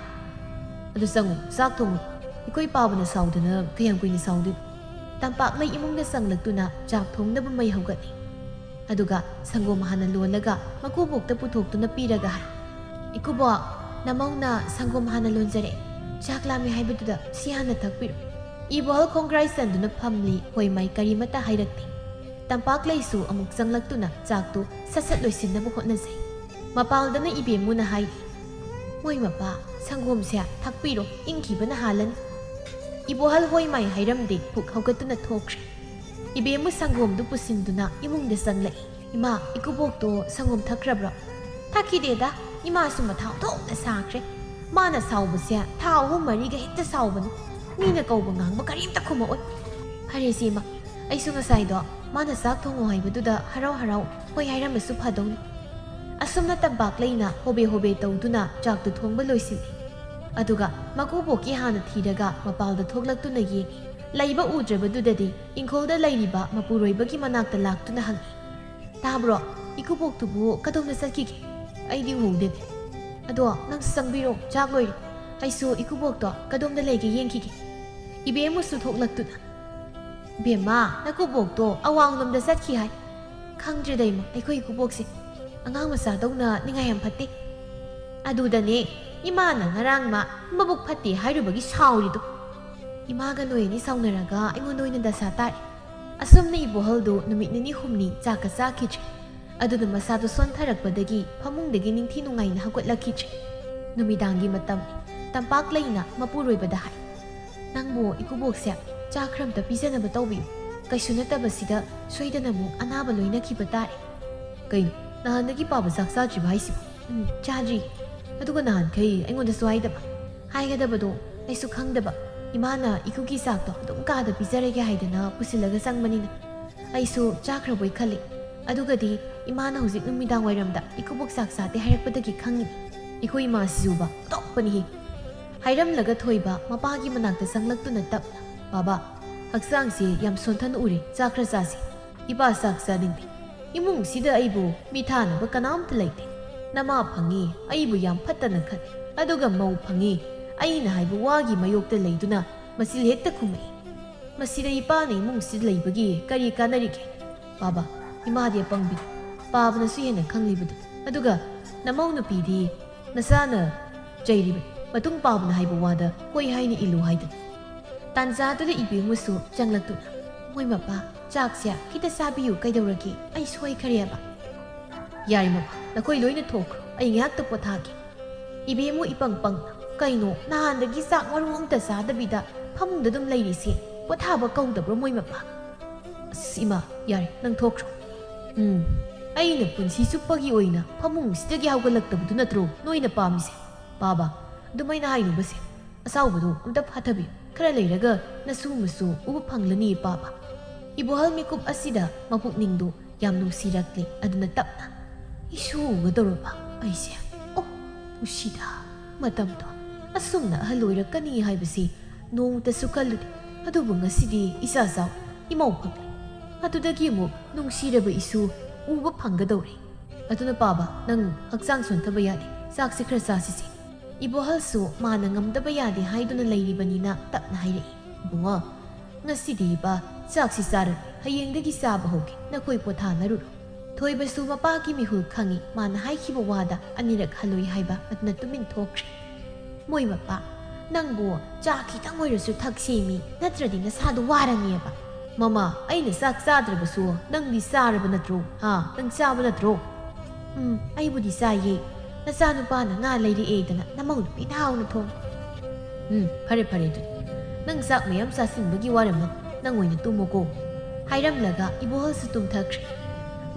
ꯑꯗꯨ ꯆꯪꯉꯨ, ꯆꯥꯛ ꯊꯣꯡꯉꯨ꯫ ꯑꯩꯈꯣꯏ ꯄꯥꯕꯅ ꯁꯥꯎꯗꯅ ꯀꯌꯥꯝ ꯀꯨꯏꯅ ꯁꯥꯎꯗꯣꯏꯅꯣ? ꯇꯝꯄꯥꯛꯂꯩ ꯏꯃꯨꯡꯗ ꯆꯪꯂꯛꯇꯨꯅ ꯆꯥꯛ ꯊꯣꯡꯅꯕ ꯃꯩ ꯍꯧꯒꯠꯂꯤ꯫ ꯑꯗꯨꯒ ꯁꯪꯒꯣꯝ ꯍꯥꯟꯅ ꯂꯣꯜꯂꯒ ꯃꯀꯨꯕꯣꯛꯇ ꯄꯨꯊꯣꯛꯇꯨꯅ ꯄꯤꯔꯒ ꯍꯥꯏ, "ꯏꯀꯨꯕꯣꯛ, ꯅꯃꯧꯅ ꯁꯪꯒꯣꯝ ꯍꯥꯟꯅ ꯂꯣꯟꯖꯔꯛꯑꯦ꯫ ꯆꯥꯛ ꯂꯥꯝꯃꯦ ꯍꯥꯏꯕꯗꯨꯗ ꯁꯤ ꯍꯥꯟꯅ ꯊꯛꯄꯤꯔꯣ꯫" ꯏꯕꯣꯍꯜ ꯈꯣꯡꯒ꯭ꯔꯥꯏ ꯆꯟꯗꯨꯅ ꯐꯝꯂꯤ, ꯍꯣꯏ ꯃꯥꯏ ꯀꯔꯤꯃꯠꯇ ꯍꯥꯏꯔꯛꯇꯦ꯫ ꯇꯝꯄꯥꯛꯂꯩꯁꯨ ꯑꯃꯨꯛ ꯆꯪꯂꯛꯇꯨꯅ ꯆꯥꯛꯇꯨ ꯁꯠ ꯁꯠ ꯂꯣꯏꯁꯤꯟꯅꯕ ꯍꯣꯠꯅꯖꯩ꯫ ꯃꯄꯥꯜꯗꯅ ꯏꯕꯦꯝꯃꯨꯅ ꯍꯥꯏꯔꯤ, "ꯃꯣꯏ ꯃꯄꯥ, ꯁꯪꯒꯣꯝꯁꯦ ꯊꯛꯄꯤꯔꯣ, ꯏꯪꯈꯤꯕꯅ ꯍꯥꯜꯂꯅꯤ꯫" ꯏꯕꯣꯍꯜ ꯍꯣꯏ ꯃꯥꯏ ꯍꯥꯏꯔꯝꯗꯦ, ꯄꯨꯛ ꯍꯧꯒꯠꯇꯨꯅ ꯊꯣꯛꯈ꯭ꯔꯦ꯫ ꯏꯕꯦꯝꯃꯨ ꯁꯪꯒꯣꯝꯗꯨ ꯄꯨꯁꯤꯟꯗꯨꯅ ꯏꯃꯨꯡꯗ ꯆꯪꯂꯛꯏ꯫ "ꯏꯃꯥ, ꯏꯀꯨꯕꯣꯛꯇꯣ ꯁꯪꯒꯣꯝ ꯊꯛꯈ꯭ꯔꯕ꯭ꯔꯣ?" "ꯊꯛꯈꯤꯗꯦꯗ, ꯏꯃꯥꯁꯨ ꯃꯊꯥ ꯑꯣꯟꯊꯣꯛꯅ ꯁꯥꯈ꯭ꯔꯦ꯫ ꯃꯥꯅ ꯁꯥꯎꯕꯁꯦ ꯊꯥ ꯑꯍꯨꯝ ꯃꯔꯤꯒ ꯍꯦꯛꯇ ꯁꯥꯎꯕꯅꯤ꯫ ꯃꯤꯅ ꯀꯧꯕ ꯉꯥꯡꯕ ꯀꯔꯤꯝꯇ ꯈꯨꯝꯃꯛꯑꯣꯏ꯫" ꯐꯔꯦꯁꯦ ꯏꯃꯥ, ꯑꯩꯁꯨ ꯉꯁꯥꯏꯗꯣ ꯃꯥꯅ ꯆꯥꯛ ꯊꯣꯡꯉꯣ ꯍꯥꯏꯕꯗꯨꯗ ꯍꯔꯥꯎ ꯍꯔꯥꯎ ꯍꯣꯏ ꯍꯥꯏꯔꯝꯃꯁꯨ ꯐꯗꯧꯅꯤ꯫ ꯑꯁꯨꯝꯅ ꯇꯝꯄꯥꯛꯂꯩꯅ ꯍꯣꯕꯦ ꯍꯣꯕꯦ ꯇꯧꯗꯨꯅ ꯆꯥꯛꯇꯨ ꯊꯣꯡꯕ ꯂꯣꯏꯁꯤꯜꯂꯤ꯫ ꯑꯗꯨꯒ ꯃꯀꯨꯕꯣꯛꯀꯤ ꯍꯥꯟꯅ ꯊꯤꯔꯒ ꯃꯄꯥꯜꯗ ꯊꯣꯛꯂꯛꯇꯨꯅ ꯌꯦꯡꯉꯤ꯫ ꯂꯩꯕ ꯎꯗ꯭ꯔꯕꯗꯨꯗꯗꯤ ꯏꯪꯈꯣꯜꯗ ꯂꯩꯔꯤꯕ ꯃꯄꯨꯔꯣꯏꯕꯒꯤ ꯃꯅꯥꯛꯇ ꯂꯥꯛꯇꯨꯅ ꯍꯪꯉꯤ, "ꯇꯥꯕ꯭ꯔꯣ? ꯏꯀꯨꯕꯣꯛꯇꯨꯕꯨ ꯀꯗꯣꯝꯗ ꯆꯠꯈꯤꯒꯦ? ꯑꯩꯗꯤ ꯎꯍꯧꯗꯦꯅꯦ꯫ ꯑꯗꯣ ꯅꯪꯁꯨ ꯆꯪꯕꯤꯔꯣ, ꯆꯥꯛ ꯂꯣꯏꯔꯦ꯫ ꯑꯩꯁꯨ ꯏꯀꯨꯕꯣꯛꯇꯣ ꯀꯗꯣꯝꯗ ꯂꯩꯒꯦ ꯌꯦꯡꯈꯤꯒꯦ꯫" ꯏꯕꯦꯝꯃꯨꯁꯨ ꯊꯣꯛꯂꯛꯇꯨꯅ, "ꯕꯦꯝꯃ, ꯅꯀꯨꯕꯣꯛꯇꯣ ꯑꯋꯥꯡꯂꯣꯝꯗ ꯆꯠꯈꯤ ꯍꯥꯏ꯫" "ꯈꯪꯗ꯭ꯔꯦꯗ ꯏꯃꯥ, ꯑꯩꯈꯣꯏ ꯏꯀꯨꯕꯣꯛꯁꯦ ꯑꯉꯥꯡ ꯃꯆꯥꯗꯧꯅ ꯅꯤꯡꯉꯥꯏ ꯌꯥꯝ ꯐꯠꯇꯦ꯫" "ꯑꯗꯨꯗꯅꯦ ꯏꯃꯥꯅ ꯉꯔꯥꯡ ꯃꯥ ꯃꯕꯨꯛ ꯐꯠꯇꯦ ꯍꯥꯏꯔꯨꯕꯒꯤ ꯁꯥꯎꯔꯤꯗꯣ꯫ ꯏꯃꯥꯒ ꯅꯣꯏ ꯑꯅꯤ ꯁꯥꯎꯅꯔꯒ ꯑꯩꯉꯣꯟꯗ ꯑꯣꯏꯅ ꯗꯁꯥ ꯇꯥꯔꯦ꯫" ꯑꯁꯨꯝꯅ ꯏꯕꯣꯍꯜꯗꯨ ꯅꯨꯃꯤꯠ ꯅꯤꯅꯤ ꯍꯨꯝꯅꯤ ꯆꯥꯛꯀ ꯆꯥꯈꯤꯗ꯭ꯔꯦ꯫ ꯑꯗꯨꯅ ꯃꯁꯥꯗꯨ ꯁꯣꯟꯊꯔꯛꯄꯗꯒꯤ ꯐꯃꯨꯡꯗꯒꯤ ꯅꯤꯡꯊꯤ ꯅꯨꯡꯉꯥꯏꯅ ꯍꯧꯒꯠꯂꯛꯈꯤꯗ꯭ꯔꯦ꯫ ꯅꯨꯃꯤꯗꯥꯡꯒꯤ ꯃꯇꯝ, ꯇꯝꯄꯥꯛꯂꯩꯅ ꯃꯄꯨꯔꯣꯏꯕꯗ ꯍꯥꯏ, "ꯅꯪꯕꯨ ꯏꯀꯨꯕꯣꯛꯁꯦ ꯆꯥꯛ ꯈꯔ ꯑꯝꯇ ꯄꯤꯖꯅꯕ ꯇꯧꯕꯤꯌꯨ꯫ ꯀꯩꯁꯨ ꯅꯠꯇꯕꯁꯤꯗ ꯁꯣꯏꯗꯅ ꯑꯃꯨꯛ ꯑꯅꯥꯕ ꯂꯣꯏꯅꯈꯤꯕ ꯇꯥꯔꯦ꯫" "ꯀꯩꯅꯣ, ꯅꯍꯥꯟꯗꯒꯤ ꯄꯥꯕ ꯆꯥꯛ ꯆꯥꯗ꯭ꯔꯤꯕ ꯍꯥꯏꯁꯤꯕꯣ?" "ꯎꯝ, ꯆꯥꯗ꯭ꯔꯤ꯫ ꯑꯗꯨꯒ ꯅꯍꯥꯟꯈꯩ ꯑꯩꯉꯣꯟꯗꯁꯨ ꯍꯥꯏꯗꯕ?" "ꯍꯥꯏꯒꯗꯕꯗꯣ ꯑꯩꯁꯨ ꯈꯪꯗꯕ꯫ ꯏꯃꯥꯅ ꯏꯀꯨꯒꯤ ꯆꯥꯛꯇꯣ ꯑꯗꯨꯝ ꯀꯥꯗ ꯄꯤꯖꯔꯒꯦ ꯍꯥꯏꯗꯅ ꯄꯨꯁꯤꯜꯂꯒ ꯆꯪꯕꯅꯤꯅ ꯑꯩꯁꯨ ꯆꯥꯈ꯭ꯔꯕꯣꯏ ꯈꯜꯂꯤ꯫ ꯑꯗꯨꯒꯗꯤ ꯏꯃꯥꯅ ꯍꯧꯖꯤꯛ ꯅꯨꯃꯤꯗꯥꯡ ꯋꯥꯏꯔꯝꯗ ꯏꯀꯨꯕꯣꯛ ꯆꯥꯛ ꯆꯥꯗꯦ ꯍꯥꯏꯔꯛꯄꯗꯒꯤ ꯈꯪꯉꯤꯅꯤ꯫" "ꯑꯩꯈꯣꯏ ꯏꯃꯥꯁꯤꯁꯨꯕ ꯑꯣꯟꯊꯣꯛꯄꯅꯤꯍꯦ!" ꯍꯥꯏꯔꯝꯂꯒ ꯊꯣꯏꯕ ꯃꯄꯥꯒꯤ ꯃꯅꯥꯛꯇ ꯆꯪꯂꯛꯇꯨꯅ ꯇꯞꯅ, "ꯕꯥꯕꯥ, ꯍꯛꯆꯥꯡꯁꯦ ꯌꯥꯝ ꯁꯣꯟꯊꯅ ꯎꯔꯦ, ꯆꯥꯛ ꯈꯔ ꯆꯥꯁꯤ꯫ ꯏꯄꯥ ꯆꯥꯛ ꯆꯥꯅꯤꯡꯗꯦ꯫ ꯏꯃꯨꯡꯁꯤꯗ ꯑꯩꯕꯨ ꯃꯤꯊꯥꯅꯕ ꯀꯅꯥꯝꯇ ꯂꯩꯇꯦ꯫ ꯅꯃꯥ ꯐꯪꯉꯤ, ꯑꯩꯕꯨ ꯌꯥꯝ ꯐꯠꯇꯅ ꯈꯜꯂꯤ꯫ ꯑꯗꯨꯒ ꯃꯧ ꯐꯪꯉꯤ, ꯑꯩꯅ ꯍꯥꯏꯕ ꯋꯥꯒꯤ ꯃꯥꯌꯣꯛꯇ ꯂꯩꯗꯨꯅ ꯃꯆꯤꯜ ꯍꯦꯛꯇ ꯈꯨꯝꯃꯛꯏ꯫ ꯃꯁꯤꯗ ꯏꯄꯥꯅ ꯏꯃꯨꯡꯁꯤꯗ ꯂꯩꯕꯒꯤ ꯀꯔꯤ ꯀꯥꯟꯅꯔꯤꯒꯦ? ꯕꯥꯕꯥ, ꯏꯃꯥꯗꯤ ꯑꯄꯪꯕꯤꯅꯤ, ꯄꯥꯕꯅꯁꯨ ꯍꯦꯟꯅ ꯈꯪꯂꯤꯕꯗꯨ꯫ ꯑꯗꯨꯒ ꯅꯃꯧ ꯅꯨꯄꯤꯗꯤ ꯅꯆꯥꯅ ꯆꯩꯔꯤꯕꯅꯤ, ꯃꯇꯨꯡ ꯄꯥꯕꯅ ꯍꯥꯏꯕ ꯋꯥꯗ ꯍꯣꯏ ꯍꯥꯏꯅ ꯏꯜꯂꯨ ꯍꯥꯏꯗꯅ꯫" ꯇꯥꯟꯖꯥꯗꯨꯗ ꯏꯕꯦꯝꯃꯁꯨ ꯆꯪꯂꯛꯇꯨꯅ, "ꯃꯣꯏ ꯃꯄꯥ, ꯆꯥꯛꯁꯦ ꯈꯤꯇ ꯆꯥꯕꯤꯌꯨ, ꯀꯩꯗꯧꯔꯒꯦ? ꯑꯩ ꯁꯣꯏꯈꯔꯦꯕ꯫" "ꯌꯥꯔꯦ ꯃꯃꯥ, ꯅꯈꯣꯏ ꯂꯣꯏꯅ ꯊꯣꯛꯈ꯭ꯔꯣ, ꯑꯩ ꯉꯥꯏꯍꯥꯛꯇ ꯄꯣꯊꯥꯒꯦ꯫" ꯏꯕꯦꯝꯃꯨ ꯏꯄꯪ ꯄꯪꯅ, "ꯀꯩꯅꯣ, ꯅꯍꯥꯟꯗꯒꯤ ꯆꯥꯛ ꯃꯔꯨ ꯑꯝꯇ ꯆꯥꯗꯕꯤꯗ ꯐꯃꯨꯡꯗ ꯑꯗꯨꯝ ꯂꯩꯔꯤꯁꯦ? ꯄꯣꯊꯥꯕ ꯀꯧꯗꯕ꯭ꯔꯣ ꯃꯣꯏ ꯃꯄꯥ?" "ꯑꯁ ꯏꯃꯥ, ꯌꯥꯔꯦ, ꯅꯪ ꯊꯣꯛꯈ꯭ꯔꯣ꯫" "ꯎꯝ, ꯑꯩꯅ ꯄꯨꯟꯁꯤ ꯆꯨꯞꯄꯒꯤ ꯑꯣꯏꯅ ꯐꯃꯨꯡꯁꯤꯗꯒꯤ ꯍꯧꯒꯠꯂꯛꯇꯕꯗꯨ ꯅꯠꯇ꯭ꯔꯣ ꯅꯣꯏꯅ ꯄꯥꯝꯃꯤꯁꯦ? ꯄꯥꯕ, ꯑꯗꯨꯃꯥꯏꯅ ꯍꯥꯏꯅꯨꯕꯁꯦ꯫ ꯑꯁꯥꯎꯕꯗꯨ ꯑꯝꯇ ꯐꯥꯊꯕꯤꯌꯨ꯫ ꯈꯔ ꯂꯩꯔꯒ ꯅꯁꯨ ꯃꯁꯨ ꯎꯕ ꯐꯪꯂꯅꯤ, ꯄꯥꯕ꯫" ꯏꯕꯣꯍꯜ ꯃꯤꯀꯨꯞ ꯑꯁꯤꯗ ꯃꯄꯨꯛꯅꯤꯡꯗꯨ ꯌꯥꯝ ꯅꯨꯡꯁꯤꯔꯛꯂꯦ꯫ ꯑꯗꯨꯅ ꯇꯞꯅ, "ꯏꯁꯨ ꯎꯒꯗꯧꯔꯕ ꯑꯩꯁꯦ? ꯑꯣ, ꯅꯨꯡꯁꯤꯗ, ꯃꯇꯝꯗꯣ ꯑꯁꯨꯝꯅ ꯑꯍꯜ ꯑꯣꯏꯔꯛꯀꯅꯤ ꯍꯥꯏꯕꯁꯤ ꯅꯣꯡꯃꯇꯁꯨ ꯈꯜꯂꯨꯗꯦ꯫ ꯑꯗꯨꯕꯨ ꯉꯁꯤꯗꯤ ꯏꯆꯥ ꯆꯥꯎ, ꯏꯃꯧ ꯐꯪꯂꯦ꯫ ꯑꯗꯨꯗꯒꯤ ꯑꯃꯨꯛ ꯅꯨꯡꯁꯤꯔꯕ ꯏꯁꯨ ꯎꯕ ꯐꯪꯒꯗꯧꯔꯦ꯫ ꯑꯗꯨꯅ ꯄꯥꯕ, ꯅꯪ ꯍꯛꯆꯥꯡ ꯁꯣꯟꯊꯕ ꯌꯥꯗꯦ, ꯆꯥꯛꯁꯤ ꯈꯔ ꯆꯥꯁꯤꯁꯦ꯫" ꯏꯕꯣꯍꯜꯁꯨ ꯃꯥꯅ ꯉꯝꯗꯕ ꯌꯥꯗꯦ ꯍꯥꯏꯗꯨꯅ ꯂꯩꯔꯤꯕꯅꯤꯅ ꯇꯞꯅ ꯍꯥꯏꯔꯛꯏ, "ꯏꯕꯨꯡꯉꯣ, ꯉꯁꯤꯗꯤ ꯏꯄꯥ ꯆꯥꯛꯁꯤ ꯆꯥꯔꯅꯨ, ꯍꯌꯦꯡꯗꯒꯤ ꯆꯥꯕ ꯍꯧꯒꯦ, ꯅꯈꯣꯏ ꯄꯣꯊꯥꯅꯔꯨꯔꯣ꯫" ꯊꯣꯏꯕꯁꯨ ꯃꯄꯥꯒꯤ ꯃꯤꯍꯨꯜ ꯈꯪꯏ, ꯃꯥꯅ ꯍꯥꯏꯈꯤꯕ ꯋꯥꯗ ꯑꯅꯤꯔꯛ ꯍꯜꯂꯣꯏ ꯍꯥꯏꯕ ꯑꯗꯨꯅ ꯇꯨꯃꯤꯟ ꯊꯣꯛꯈ꯭ꯔꯦ꯫ "ꯃꯣꯏ ꯃꯄꯥ, ꯅꯪꯕꯨ ꯆꯥ ꯈꯤꯇꯪ ꯑꯣꯏꯔꯁꯨ ꯊꯛꯁꯦꯃꯤ, ꯅꯠꯇ꯭ꯔꯗꯤ ꯅꯁꯥꯗꯣ ꯋꯥꯔꯅꯦꯕ꯫" "ꯃꯃꯥ, ꯑꯩꯅ ꯆꯥꯛ ꯆꯥꯗ꯭ꯔꯕꯁꯨ ꯅꯪꯗꯤ ꯆꯥꯔꯕ ꯅꯠꯇ꯭ꯔꯣ? ꯍꯥ? ꯅꯪ ꯆꯥꯕ ꯅꯠꯇ꯭ꯔꯣ?" "ꯎꯝ, ꯑꯩꯕꯨꯗꯤ ꯆꯥꯏꯌꯦ꯫ ꯅꯆꯥꯅꯨꯄꯥꯅ ꯉꯥ ꯂꯩꯔꯛꯑꯦꯗꯅ ꯅꯃꯧ ꯅꯨꯄꯤꯅ ꯍꯥꯎꯅ ꯊꯣꯡꯉꯦ꯫" "ꯎꯝ, ꯐꯔꯦ ꯐꯔꯦ ꯑꯗꯨꯗꯤ꯫ ꯅꯪ ꯆꯥꯛ ꯃꯌꯥꯝ ꯆꯥꯁꯤꯟꯕꯒꯤ ꯋꯥꯔꯝꯃꯅꯤ꯫ ꯅꯪ ꯑꯣꯏꯅ ꯇꯨꯝꯃꯣꯀꯣ꯫" ꯍꯥꯏꯔꯝꯂꯒ ꯏꯕꯣꯍꯜꯁꯨ ꯇꯨꯝꯊꯈ꯭ꯔꯦ꯫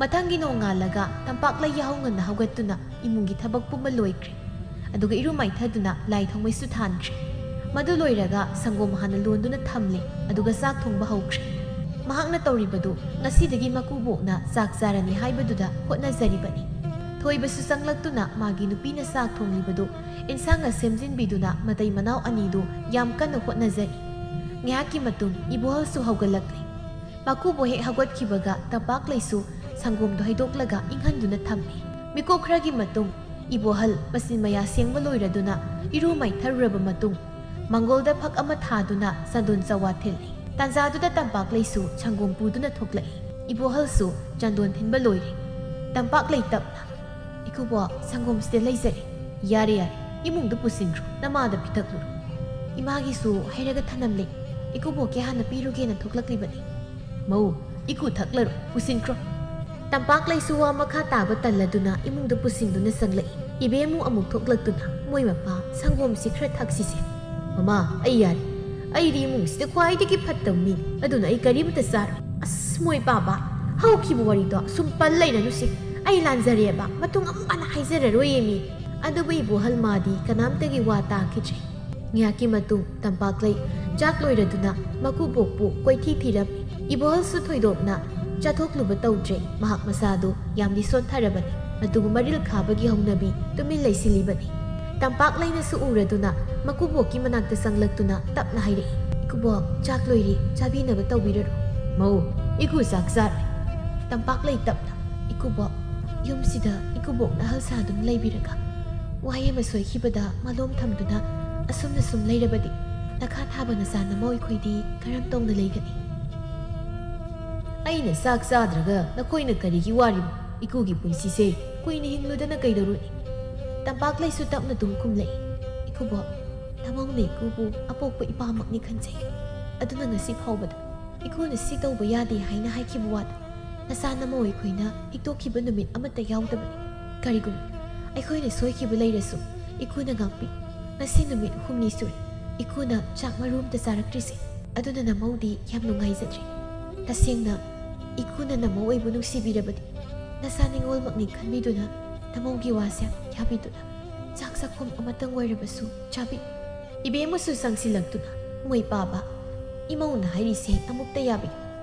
ꯃꯊꯪꯒꯤ ꯅꯣꯡꯉꯥꯜꯂꯒ ꯇꯝꯄꯥꯛꯂꯩ ꯌꯥꯍꯧ ꯉꯟꯅ ꯍꯧꯒꯠꯇꯨꯅ ꯏꯃꯨꯡꯒꯤ ꯊꯕꯛ ꯄꯨꯝꯕ ꯂꯣꯏꯈ꯭ꯔꯦ꯫ ꯑꯗꯨꯒ ꯏꯔꯨ ꯃꯥꯏꯊꯗꯨꯅ ꯂꯥꯏ ꯊꯥꯎꯃꯩꯁꯨ ꯊꯥꯟꯈ꯭ꯔꯦ꯫ ꯃꯗꯨ ꯂꯣꯏꯔꯒ ꯁꯪꯒꯣꯝ ꯍꯥꯟꯅ ꯂꯣꯟꯗꯨꯅ ꯊꯝꯂꯦ, ꯑꯗꯨꯒ ꯆꯥꯛ ꯊꯣꯡꯕ ꯍꯧꯈ꯭ꯔꯦ꯫ ꯃꯍꯥꯛꯅ ꯇꯧꯔꯤꯕꯗꯨ ꯉꯁꯤꯗꯒꯤ ꯃꯀꯨꯕꯣꯛꯅ ꯆꯥꯛ ꯆꯥꯔꯅꯤ ꯍꯥꯏꯕꯗꯨꯗ ꯍꯣꯠꯅꯖꯔꯤꯕꯅꯤ꯫ ꯊꯣꯏꯕꯁꯨ ꯆꯪꯂꯛꯇꯨꯅ ꯃꯥꯒꯤ ꯅꯨꯄꯤꯅ ꯆꯥꯛ ꯊꯣꯡꯂꯤꯕꯗꯨ ꯏꯟꯁꯥꯡꯅ ꯁꯦꯝꯖꯤꯟꯕꯤꯗꯨꯅ ꯃꯇꯩ ꯃꯅꯥꯎ ꯑꯅꯤꯗꯨ ꯌꯥꯝ ꯀꯟꯅ ꯍꯣꯠꯅꯖꯔꯤ꯫ ꯉꯥꯏꯍꯥꯛꯀꯤ ꯃꯇꯨꯡ ꯏꯕꯣꯍꯜꯁꯨ ꯍꯧꯒꯠꯂꯛꯂꯦ꯫ ꯃꯀꯨꯕꯣꯛ ꯍꯦꯛ ꯍꯧꯒꯠꯈꯤꯕꯒ ꯇꯝꯄꯥꯛꯂꯩꯁꯨ ꯁꯪꯒꯣꯝꯗꯣ ꯍꯩꯗꯣꯛꯂꯒ ꯏꯪꯍꯟꯗꯨꯅ ꯊꯝꯃꯤ꯫ ꯃꯤꯀꯨꯞ ꯈꯔꯒꯤ ꯃꯇꯨꯡ ꯏꯕꯣꯍꯜ ꯃꯆꯤꯟ ꯃꯌꯥ ꯁꯦꯡꯕ ꯂꯣꯏꯔꯗꯨꯅ ꯏꯔꯨ ꯃꯥꯏꯊꯔꯨꯔꯕ ꯃꯇꯨꯡ ꯃꯪꯒꯣꯜꯗ ꯐꯛ ꯑꯃ ꯊꯥꯗꯨꯅ ꯆꯟꯗꯣꯟ ꯆꯋꯥ ꯊꯤꯜꯂꯤ꯫ ꯇꯥꯟꯖꯥꯗꯨꯗ ꯇꯝꯄꯥꯛꯂꯩꯁꯨ ꯁꯪꯒꯣꯝ ꯄꯨꯗꯨꯅ ꯊꯣꯛꯂꯛꯏ꯫ ꯏꯕꯣꯍꯜꯁꯨ ꯆꯟꯗꯣꯟ ꯊꯤꯟꯕ ꯂꯣꯏꯔꯦ꯫ ꯇꯝꯄꯥꯛꯂꯩ ꯇꯞꯅ, "ꯏꯀꯨꯕꯣꯛ, ꯁꯪꯒꯣꯝꯁꯤꯗ ꯂꯩꯖꯔꯦ꯫ ꯌꯥꯔꯦ, ꯌꯥꯔꯦ, ꯏꯃꯨꯡꯗ ꯄꯨꯁꯤꯟꯈ꯭ꯔꯣ, ꯅꯃꯥꯗ ꯄꯤꯊꯛꯂꯨꯔꯣ꯫ ꯏꯃꯥꯒꯤꯁꯨ ꯍꯩꯔꯒ ꯊꯅꯝꯂꯦ꯫ ꯏꯀꯨꯕꯣꯛꯀꯤ ꯍꯥꯟꯅ ꯄꯤꯔꯨꯒꯦꯅ ꯊꯣꯛꯂꯛꯂꯤꯕꯅꯤ꯫ ꯃꯧ, ꯏꯀꯨ ꯊꯛꯂꯔꯣ, ꯄꯨꯁꯤꯟꯈ꯭ꯔꯣ꯫" ꯇꯝꯄꯥꯛꯂꯩꯁꯨ ꯋꯥ ꯃꯈꯥ ꯇꯥꯕ ꯇꯜꯂꯗꯨꯅ ꯏꯃꯨꯡꯗ ꯄꯨꯁꯤꯟꯗꯨꯅ ꯆꯪꯂꯛꯏ꯫ ꯏꯕꯦꯝꯃꯨ ꯑꯃꯨꯛ ꯊꯣꯛꯂꯛꯇꯨꯅ, "ꯃꯣꯏ ꯃꯄꯥ, ꯁꯪꯒꯣꯝꯁꯤ ꯈꯔ ꯊꯛꯁꯤꯁꯦ꯫" "ꯃꯃꯥ, ꯑꯩ ꯌꯥꯔꯦ꯫ ꯑꯩꯗꯤ ꯏꯃꯨꯡꯁꯤꯗ ꯈ꯭ꯋꯥꯏꯗꯒꯤ ꯐꯠꯇꯕ ꯃꯤ, ꯑꯗꯨꯅ ꯑꯩ ꯀꯔꯤꯃꯇ ꯆꯥꯔꯣꯏ꯫" "ꯑꯁ, ꯃꯣꯏ ꯄꯥꯕ, ꯍꯧꯈꯤꯕ ꯋꯥꯔꯤꯗꯣ ꯁꯨꯝ ꯄꯜ ꯂꯩꯔꯅꯨꯁꯦ꯫ ꯑꯩ ꯂꯥꯟꯖꯔꯦꯕ, ꯃꯇꯨꯡ ꯑꯃꯨꯛ ꯍꯟꯅ ꯍꯥꯏꯖꯔꯔꯣꯏꯌꯦ ꯃꯤ꯫" ꯑꯗꯨꯕꯨ ꯏꯕꯣꯍꯜ ꯃꯥꯗꯤ ꯀꯅꯥꯝꯇꯒꯤ ꯋꯥ ꯇꯥꯈꯤꯗ꯭ꯔꯦ꯫ ꯉꯥꯏꯍꯥꯛꯀꯤ ꯃꯇꯨꯡ ꯇꯝꯄꯥꯛꯂꯩ ꯆꯥꯛ ꯂꯣꯏꯔꯗꯨꯅ ꯃꯀꯨꯕꯣꯛꯄꯨ ꯀꯣꯏꯊꯤ ꯊꯤꯔꯝꯃꯤ꯫ ꯏꯕꯣꯍꯜꯁꯨ ꯊꯣꯏꯗꯣꯛꯅ ꯆꯠꯊꯣꯛꯂꯨꯕ ꯇꯧꯗ꯭ꯔꯦ꯫ ꯃꯍꯥꯛ ꯃꯁꯥꯗꯨ ꯌꯥꯝꯗꯤ ꯁꯣꯟꯊꯔꯕꯅꯤ, ꯑꯗꯨꯕꯨ ꯃꯔꯤꯜ ꯈꯥꯕꯒꯤ ꯍꯧꯅꯕꯤ ꯇꯨꯃꯤꯟ ꯂꯩꯁꯤꯜꯂꯤꯕꯅꯤ꯫ ꯇꯝꯄꯥꯛꯂꯩꯅꯁꯨ ꯎꯔꯗꯨꯅ ꯃꯀꯨꯕꯣꯛꯀꯤ ꯃꯅꯥꯛꯇ ꯆꯪꯂꯛꯇꯨꯅ ꯇꯞꯅ ꯍꯥꯏꯔꯛꯏ, "ꯏꯀꯨꯕꯣꯛ, ꯆꯥꯛ ꯂꯣꯏꯔꯦ, ꯆꯥꯕꯤꯅꯕ ꯇꯧꯕꯤꯔꯔꯣ꯫" "ꯃꯧ, ꯏꯀꯨ ꯆꯥꯛ ꯆꯥꯔꯣꯏ꯫" ꯇꯝꯄꯥꯛꯂꯩ ꯇꯞꯅ, "ꯏꯀꯨꯕꯣꯛ, ꯌꯨꯝꯁꯤꯗ ꯏꯀꯨꯕꯣꯛꯅ ꯑꯍꯜ ꯁꯥꯗꯨꯅ ꯂꯩꯕꯤꯔꯒ ꯋꯥꯍꯩ ꯑꯃ ꯁꯣꯏꯈꯤꯕꯗ ꯃꯂꯣꯝ ꯊꯝꯗꯨꯅ ꯑꯁꯨꯝꯅ ꯁꯨꯝ ꯂꯩꯔꯕꯗꯤ ꯅꯈꯥ ꯊꯥꯕ ꯅꯆꯥ ꯅꯃꯧ ꯑꯩꯈꯣꯏꯗꯤ ꯀꯔꯝ ꯇꯧꯅ ꯂꯩꯒꯅꯤ?" "ꯑꯩꯅ ꯆꯥꯛ ꯆꯥꯗ꯭ꯔꯒ ꯅꯈꯣꯏꯅ ꯀꯔꯤꯒꯤ ꯋꯥꯔꯤꯕ? ꯏꯀꯨꯒꯤ ꯄꯨꯟꯁꯤꯁꯦ ꯀꯨꯏꯅ ꯍꯤꯡꯂꯨꯗꯅ ꯀꯩꯗꯧꯔꯨꯅꯤ?" ꯇꯝꯄꯥꯛꯂꯩꯁꯨ ꯇꯞꯅ ꯑꯗꯨꯝ ꯈꯨꯝꯂꯛꯏ, "ꯏꯀꯨꯕꯣꯛ, ꯅꯃꯧꯅ ꯏꯀꯨꯕꯨ ꯑꯄꯣꯛꯄ ꯏꯄꯥꯃꯛꯅꯤ ꯈꯟꯖꯩ꯫ ꯑꯗꯨꯅ ꯉꯁꯤ ꯐꯥꯎꯕꯗ ꯏꯀꯨꯅ ꯁꯤ ꯇꯧꯕ ꯌꯥꯗꯦ ꯍꯥꯏꯅ ꯍꯥꯏꯈꯤꯕ ꯋꯥꯗꯣ ꯅꯆꯥ ꯅꯃꯧ ꯑꯩꯈꯣꯏꯅ ꯍꯤꯛꯇꯣꯛꯈꯤꯕ ꯅꯨꯃꯤꯠ ꯑꯃꯠꯇ ꯌꯥꯎꯗꯕꯅꯤ꯫ ꯀꯔꯤꯒꯨꯝꯕ ꯑꯩꯈꯣꯏꯅ ꯁꯣꯏꯈꯤꯕ ꯂꯩꯔꯁꯨ ꯏꯀꯨꯅ ꯉꯥꯛꯄꯤ꯫ ꯉꯁꯤ ꯅꯨꯃꯤꯠ ꯍꯨꯝꯅꯤ ꯁꯨꯔꯦ ꯏꯀꯨꯅ ꯆꯥꯛ ꯃꯔꯨ ꯑꯝꯇ ꯆꯥꯔꯛꯇ꯭ꯔꯤꯁꯦ꯫ ꯑꯗꯨꯅ ꯅꯃꯧꯗꯤ ꯌꯥꯝ ꯅꯨꯡꯉꯥꯏꯖꯗ꯭ꯔꯦ꯫ ꯇꯁꯦꯡꯅ ꯏꯀꯨꯅ ꯅꯃꯧ ꯑꯩꯕꯨ ꯅꯨꯡꯁꯤꯕꯤꯔꯕꯗꯤ ꯅꯆꯥ ꯅꯤꯉꯣꯜꯃꯛꯅꯤ ꯈꯟꯕꯤꯗꯨꯅ ꯅꯃꯧꯒꯤ ꯋꯥꯁꯦ ꯌꯥꯕꯤꯗꯨꯅ ꯆꯥꯛ ꯆꯥꯛꯈꯨꯝ ꯑꯃꯇꯪ ꯑꯣꯏꯔꯕꯁꯨ ꯆꯥꯕꯤ꯫" ꯏꯕꯦꯝꯃꯁꯨ ꯆꯪꯁꯤꯜꯂꯛꯇꯨꯅ, "ꯃꯣꯏ ꯄꯥꯕ, ꯏꯃꯧꯅ ꯍꯥꯏꯔꯤꯁꯦ ꯑꯃꯨꯛꯇ ꯌꯥꯕꯤ꯫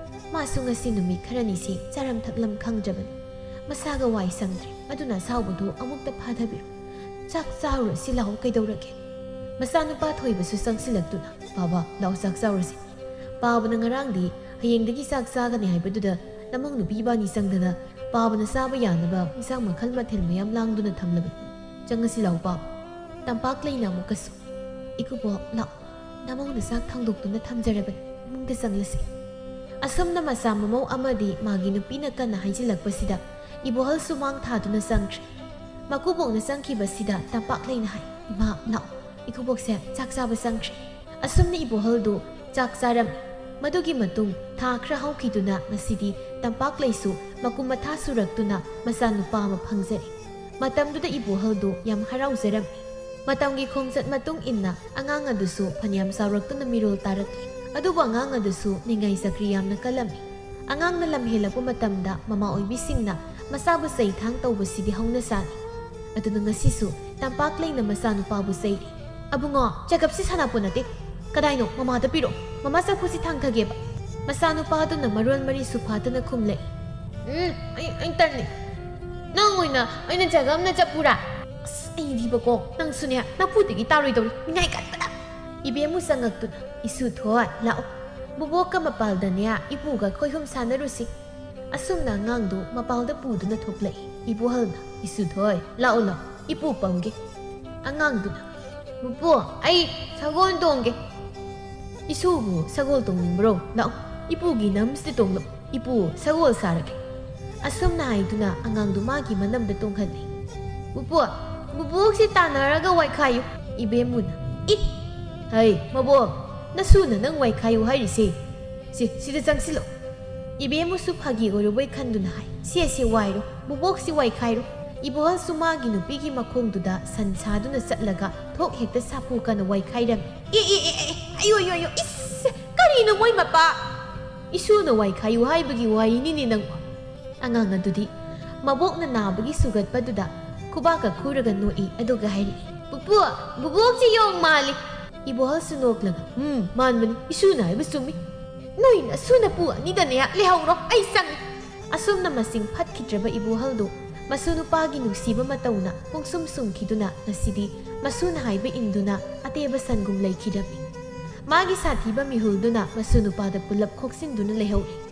ꯃꯥꯁꯨ ꯉꯁꯤ ꯅꯨꯃꯤꯠ ꯈꯔꯅꯤꯁꯦ ꯆꯥꯔꯝ ꯊꯛꯂꯝ ꯈꯪꯗ꯭ꯔꯕꯅꯤ꯫ ꯃꯁꯥꯒ ꯋꯥꯏ ꯁꯪꯗ꯭ꯔꯦ꯫ ꯑꯗꯨꯅ ꯑꯁꯥꯎꯕꯗꯨ ꯑꯃꯨꯛꯇ ꯐꯥꯊꯕꯤꯔꯣ꯫ ꯆꯥꯛ ꯆꯥꯔꯨꯔꯁꯤ ꯂꯥꯛꯑꯣ, ꯀꯩꯗꯧꯔꯒꯦ? ꯃꯆꯥꯅꯨꯄꯥ ꯊꯣꯏꯕꯁꯨ ꯆꯪꯁꯤꯜꯂꯛꯇꯨꯅ, "ꯕꯥꯕꯥ, ꯂꯥꯛꯑꯣ, ꯆꯥꯛ ꯆꯥꯔꯨꯔꯁꯤ꯫ ꯄꯥꯕꯅ ꯉꯔꯥꯡꯗꯤ ꯍꯌꯦꯡꯗꯒꯤ ꯆꯥꯛ ꯆꯥꯒꯅꯤ ꯍꯥꯏꯕꯗꯨꯗ ꯅꯃꯧ ꯅꯨꯄꯤ ꯏꯕꯥꯅꯤ ꯆꯪꯗꯅ ꯄꯥꯕꯅ ꯆꯥꯕ ꯌꯥꯅꯕ ꯏꯟꯁꯥꯡ ꯃꯈꯜ ꯃꯊꯦꯜ ꯃꯌꯥꯝ ꯂꯥꯡꯗꯨꯅ ꯊꯝꯂꯕꯅꯤ꯫ ꯆꯪꯉꯁꯤ ꯂꯥꯛꯑꯣ ꯄꯥꯕ꯫ ꯇꯝꯄꯥꯛ ꯂꯩꯅ ꯑꯃꯨꯛꯀꯁꯨ, ꯏꯀꯨꯕꯣꯛ, ꯂꯥꯛꯑꯣ꯫ ꯅꯃꯧꯅ ꯆꯥꯛ ꯊꯥꯡꯗꯣꯛꯇꯨꯅ ꯊꯝꯖꯔꯕꯅꯤ꯫ ꯏꯃꯨꯡꯗ ꯆꯪꯂꯁꯤ꯫" ꯑꯁꯨꯝꯅ ꯃꯆꯥ ꯃꯃꯧ ꯑꯃꯗꯤ ꯃꯥꯒꯤ ꯅꯨꯄꯤꯅ ꯀꯟꯅ ꯍꯥꯏꯖꯤꯜꯂꯛꯄꯁꯤꯗ ꯏꯕꯣꯍꯜ ꯁꯨꯃꯥꯡ ꯊꯥꯗꯨꯅ ꯆꯪꯈ꯭ꯔꯦ꯫ ꯃꯀꯨꯕꯣꯛꯅ ꯆꯪꯈꯤꯕꯁꯤꯗ ꯇꯝꯄꯥꯛ ꯂꯩꯅ ꯍꯥꯏ, "ꯏꯃꯥ, ꯂꯥꯛꯑꯣ, ꯏꯀꯨꯕꯣꯛꯁꯦ ꯆꯥꯛ ꯆꯥꯕ ꯆꯪꯈ꯭ꯔꯦ꯫" ꯑꯁꯨꯝꯅ ꯏꯕꯣꯍꯜꯗꯨ ꯆꯥꯛ ꯆꯥꯔꯝꯃꯤ꯫ ꯃꯗꯨꯒꯤ ꯃꯇꯨꯡ ꯊꯥ ꯈꯔ ꯍꯧꯈꯤꯗꯨꯅ ꯉꯁꯤꯗꯤ ꯇꯝꯄꯥꯛ ꯂꯩꯁꯨ ꯃꯀꯨꯝ ꯃꯊꯥ ꯁꯨꯔꯛꯇꯨꯅ ꯃꯆꯥꯅꯨꯄꯥ ꯑꯃ ꯐꯪꯖꯔꯦ꯫ ꯃꯇꯝꯗꯨꯗ ꯏꯕꯣꯍꯜꯗꯨ ꯌꯥꯝ ꯍꯔꯥꯎꯖꯔꯝꯃꯤ꯫ ꯃꯇꯝꯒꯤ ꯈꯣꯡꯆꯠ ꯃꯇꯨꯡ ꯏꯟꯅ ꯑꯉꯥꯡ ꯑꯗꯨꯁꯨ ꯐꯅꯌꯥꯝ ꯆꯥꯎꯔꯛꯇꯨꯅ ꯃꯤꯔꯣꯜ ꯇꯥꯔꯛꯂꯤ꯫ ꯑꯗꯨꯕꯨ ꯑꯉꯥꯡ ꯑꯗꯨꯁꯨ ꯅꯤꯡꯉꯥꯏ ꯆꯀ꯭ꯔꯤ ꯌꯥꯝꯅ ꯀꯜꯂꯝꯃꯤ꯫ ꯑꯉꯥꯡꯅ ꯂꯝ ꯍꯦꯜꯂꯛꯄ ꯃꯇꯝꯗ ꯃꯃꯥ ꯑꯣꯏꯕꯤꯁꯤꯡꯅ ꯃꯆꯥꯕꯨ ꯆꯩ ꯊꯥꯡ ꯇꯧꯕꯁꯤꯗꯤ ꯍꯧꯅ ꯁꯥꯅꯤ꯫ ꯑꯗꯨꯅ ꯉꯁꯤꯁꯨ ꯇꯝꯄꯥꯛ ꯂꯩꯅ ꯃꯆꯥꯅꯨꯄꯥꯕꯨ ꯆꯩꯔꯤ꯫ "ꯑꯕꯨꯡꯉꯣ, ꯆꯒꯞꯁꯤ ꯁꯥꯟꯅꯄꯣꯠ ꯅꯠꯇꯦ꯫ ꯀꯗꯥꯏꯅꯣ? ꯃꯃꯥꯗ ꯄꯤꯔꯛꯑꯣ꯫ ꯃꯃꯥ ꯆꯐꯨꯁꯤ ꯊꯥꯡꯊꯒꯦꯕ꯫" ꯃꯆꯥꯅꯨꯄꯥꯗꯨꯅ ꯃꯔꯣꯜ ꯃꯔꯤꯁꯨ ꯐꯥꯗꯅ ꯈꯨꯝꯂꯛꯏ꯫ "ꯎꯝ, ꯑꯩ, ꯑꯩ ꯇꯟꯅꯤ꯫ ꯅꯪ ꯑꯣꯏꯅ, ꯑꯩꯅ ꯆꯒꯝꯅ ꯆꯠꯄꯨꯔꯥ? ꯑꯁ, ꯑꯩꯗꯤꯕꯀꯣ, ꯅꯪꯁꯨꯅꯦ, ꯅꯐꯨꯗꯒꯤ ꯇꯥꯔꯣꯏꯗꯧꯔꯤ, ꯅꯤꯡꯉꯥꯏ ꯀꯟꯕꯗ꯫" ꯏꯕꯦꯝꯃꯨ ꯆꯪꯉꯛꯇꯨꯅ, "ꯏꯁꯨ ꯊꯣꯏ, ꯂꯥꯛꯑꯣ꯫ ꯕꯨꯕꯣꯛꯀ ꯃꯄꯥꯜꯗꯅꯦ, ꯏꯄꯨꯒ ꯑꯩꯈꯣꯏ ꯑꯍꯨꯝ ꯁꯥꯟꯅꯔꯨꯁꯤ꯫" ꯑꯁꯨꯝꯅ ꯑꯉꯥꯡꯗꯨ ꯃꯄꯥꯜꯗ ꯄꯨꯗꯨꯅ ꯊꯣꯛꯂꯛꯏ꯫ ꯏꯕꯣꯍꯜꯅ, "ꯏꯁꯨ ꯊꯣꯏ, ꯂꯥꯛꯑꯣ, ꯂꯥꯛꯑꯣ, ꯏꯄꯨ ꯄꯝꯒꯦ꯫" ꯑꯉꯥꯡꯗꯨꯅ, "ꯕꯨꯕꯣꯛ, ꯑꯩ ꯁꯒꯣꯜ ꯇꯣꯡꯒꯦ꯫" "ꯏꯁꯨꯕꯨ ꯁꯒꯣꯜ ꯇꯣꯡꯅꯤꯡꯕ꯭ꯔꯣ? ꯂꯥꯛꯑꯣ, ꯏꯄꯨꯒꯤ ꯅꯝꯁꯤꯗ ꯇꯣꯡꯂꯛꯑꯣ, ꯏꯄꯨ ꯁꯒꯣꯜ ꯁꯥꯔꯒꯦ꯫" ꯑꯁꯨꯝꯅ ꯍꯥꯏꯗꯨꯅ ꯑꯉꯥꯡꯗꯨ ꯃꯥꯒꯤ ꯃꯅꯝꯗ ꯇꯣꯡꯍꯜꯂꯤ꯫ "ꯕꯨꯕꯣꯛ, ꯕꯨꯕꯣꯛꯁꯤ ꯇꯥꯟꯅꯔꯒ ꯋꯥꯏꯈꯥꯏꯌꯨ꯫" ꯏꯕꯦꯝꯃꯨꯅ, "ꯏ! ꯍꯩ, ꯃꯕꯣꯛ, ꯅꯁꯨꯅ ꯅꯪ ꯋꯥꯏꯈꯥꯏꯌꯨ ꯍꯥꯏꯔꯤꯁꯦ? ꯁꯤ, ꯁꯤꯗ ꯆꯪꯁꯤꯜꯂꯣ꯫" ꯏꯕꯦꯝꯃꯨꯁꯨ ꯐꯥꯒꯤ ꯑꯣꯏꯔꯨꯕꯣꯏ ꯈꯟꯗꯨꯅ ꯍꯥꯏ, "ꯁꯦ, ꯁꯦ, ꯋꯥꯏꯔꯣ, ꯕꯨꯕꯣꯛꯁꯤ ꯋꯥꯏꯈꯥꯏꯔꯣ꯫" ꯏꯕꯣꯍꯜꯁꯨ ꯃꯥꯒꯤ ꯅꯨꯄꯤꯒꯤ ꯃꯈꯣꯡꯗꯨꯗ ꯁꯟ ꯁꯥꯗꯨꯅ ꯆꯠꯂꯒ ꯊꯣꯛ ꯍꯦꯛꯇ ꯁꯥꯐꯨ ꯀꯟꯅ ꯋꯥꯏꯈꯥꯏꯔꯝꯃꯤ꯫ "ꯑꯦ, ꯑꯦ, ꯑꯦ, ꯑꯦ, ꯑꯌꯣ, ꯑꯌꯣ, ꯑꯌꯣ, ꯏꯁ! ꯀꯔꯤꯅꯣ ꯃꯣꯏ ꯃꯄꯥ? ꯏꯁꯨꯅ ꯋꯥꯏꯈꯥꯏꯌꯨ ꯍꯥꯏꯕꯒꯤ ꯋꯥꯔꯤꯅꯤꯅꯦ ꯅꯪꯕꯣ꯫" ꯑꯉꯥꯡ ꯑꯗꯨꯗꯤ ꯃꯕꯣꯛꯅ ꯅꯥꯕꯒꯤ ꯁꯨꯒꯠꯄꯗꯨꯗ ꯈꯨꯕꯥꯛꯀ ꯈꯨꯔꯒ ꯅꯣꯛꯏ, ꯑꯗꯨꯒ ꯍꯥꯏꯔꯛꯏ, "ꯄꯨꯄꯨ, ꯕꯨꯕꯣꯛꯁꯤ ꯌꯣꯡ ꯃꯥꯜꯂꯤ꯫" ꯏꯕꯣꯍꯜꯁꯨ ꯅꯣꯛꯂꯒ, "ꯎꯝ, ꯃꯥꯟꯕꯅꯤ, ꯏꯁꯨꯅ ꯍꯥꯏꯕ ꯆꯨꯝꯃꯤ꯫ ꯅꯣꯏ ꯅꯁꯨ ꯅꯄꯨ ꯑꯅꯤꯗꯅꯦ ꯂꯩꯍꯧꯔꯣ, ꯑꯩ ꯆꯪꯉꯤ꯫" ꯑꯁꯨꯝꯅ ꯃꯁꯤꯡ ꯐꯠꯈꯤꯗ꯭ꯔꯕ ꯏꯕꯣꯍꯜꯗꯨ ꯃꯁꯨ ꯅꯨꯄꯥꯒꯤ ꯅꯨꯡꯁꯤꯕ ꯃꯇꯧꯅ ꯄꯨꯡꯁꯨꯝ ꯁꯨꯝꯈꯤꯗꯨꯅ ꯉꯁꯤꯗꯤ ꯃꯁꯨꯅ ꯍꯥꯏꯕ ꯏꯟꯗꯨꯅ ꯑꯇꯦꯕ ꯁꯟꯒꯨꯝ ꯂꯩꯈꯤꯔꯝꯃꯤ꯫ ꯃꯥꯒꯤ ꯁꯥꯊꯤꯕ ꯃꯤꯍꯨꯜꯗꯨꯅ ꯃꯁꯨ ꯅꯨꯄꯥꯗ ꯄꯨꯂꯞ ꯈꯣꯛꯆꯤꯟꯗꯨꯅ ꯂꯩꯍꯧꯔꯤ꯫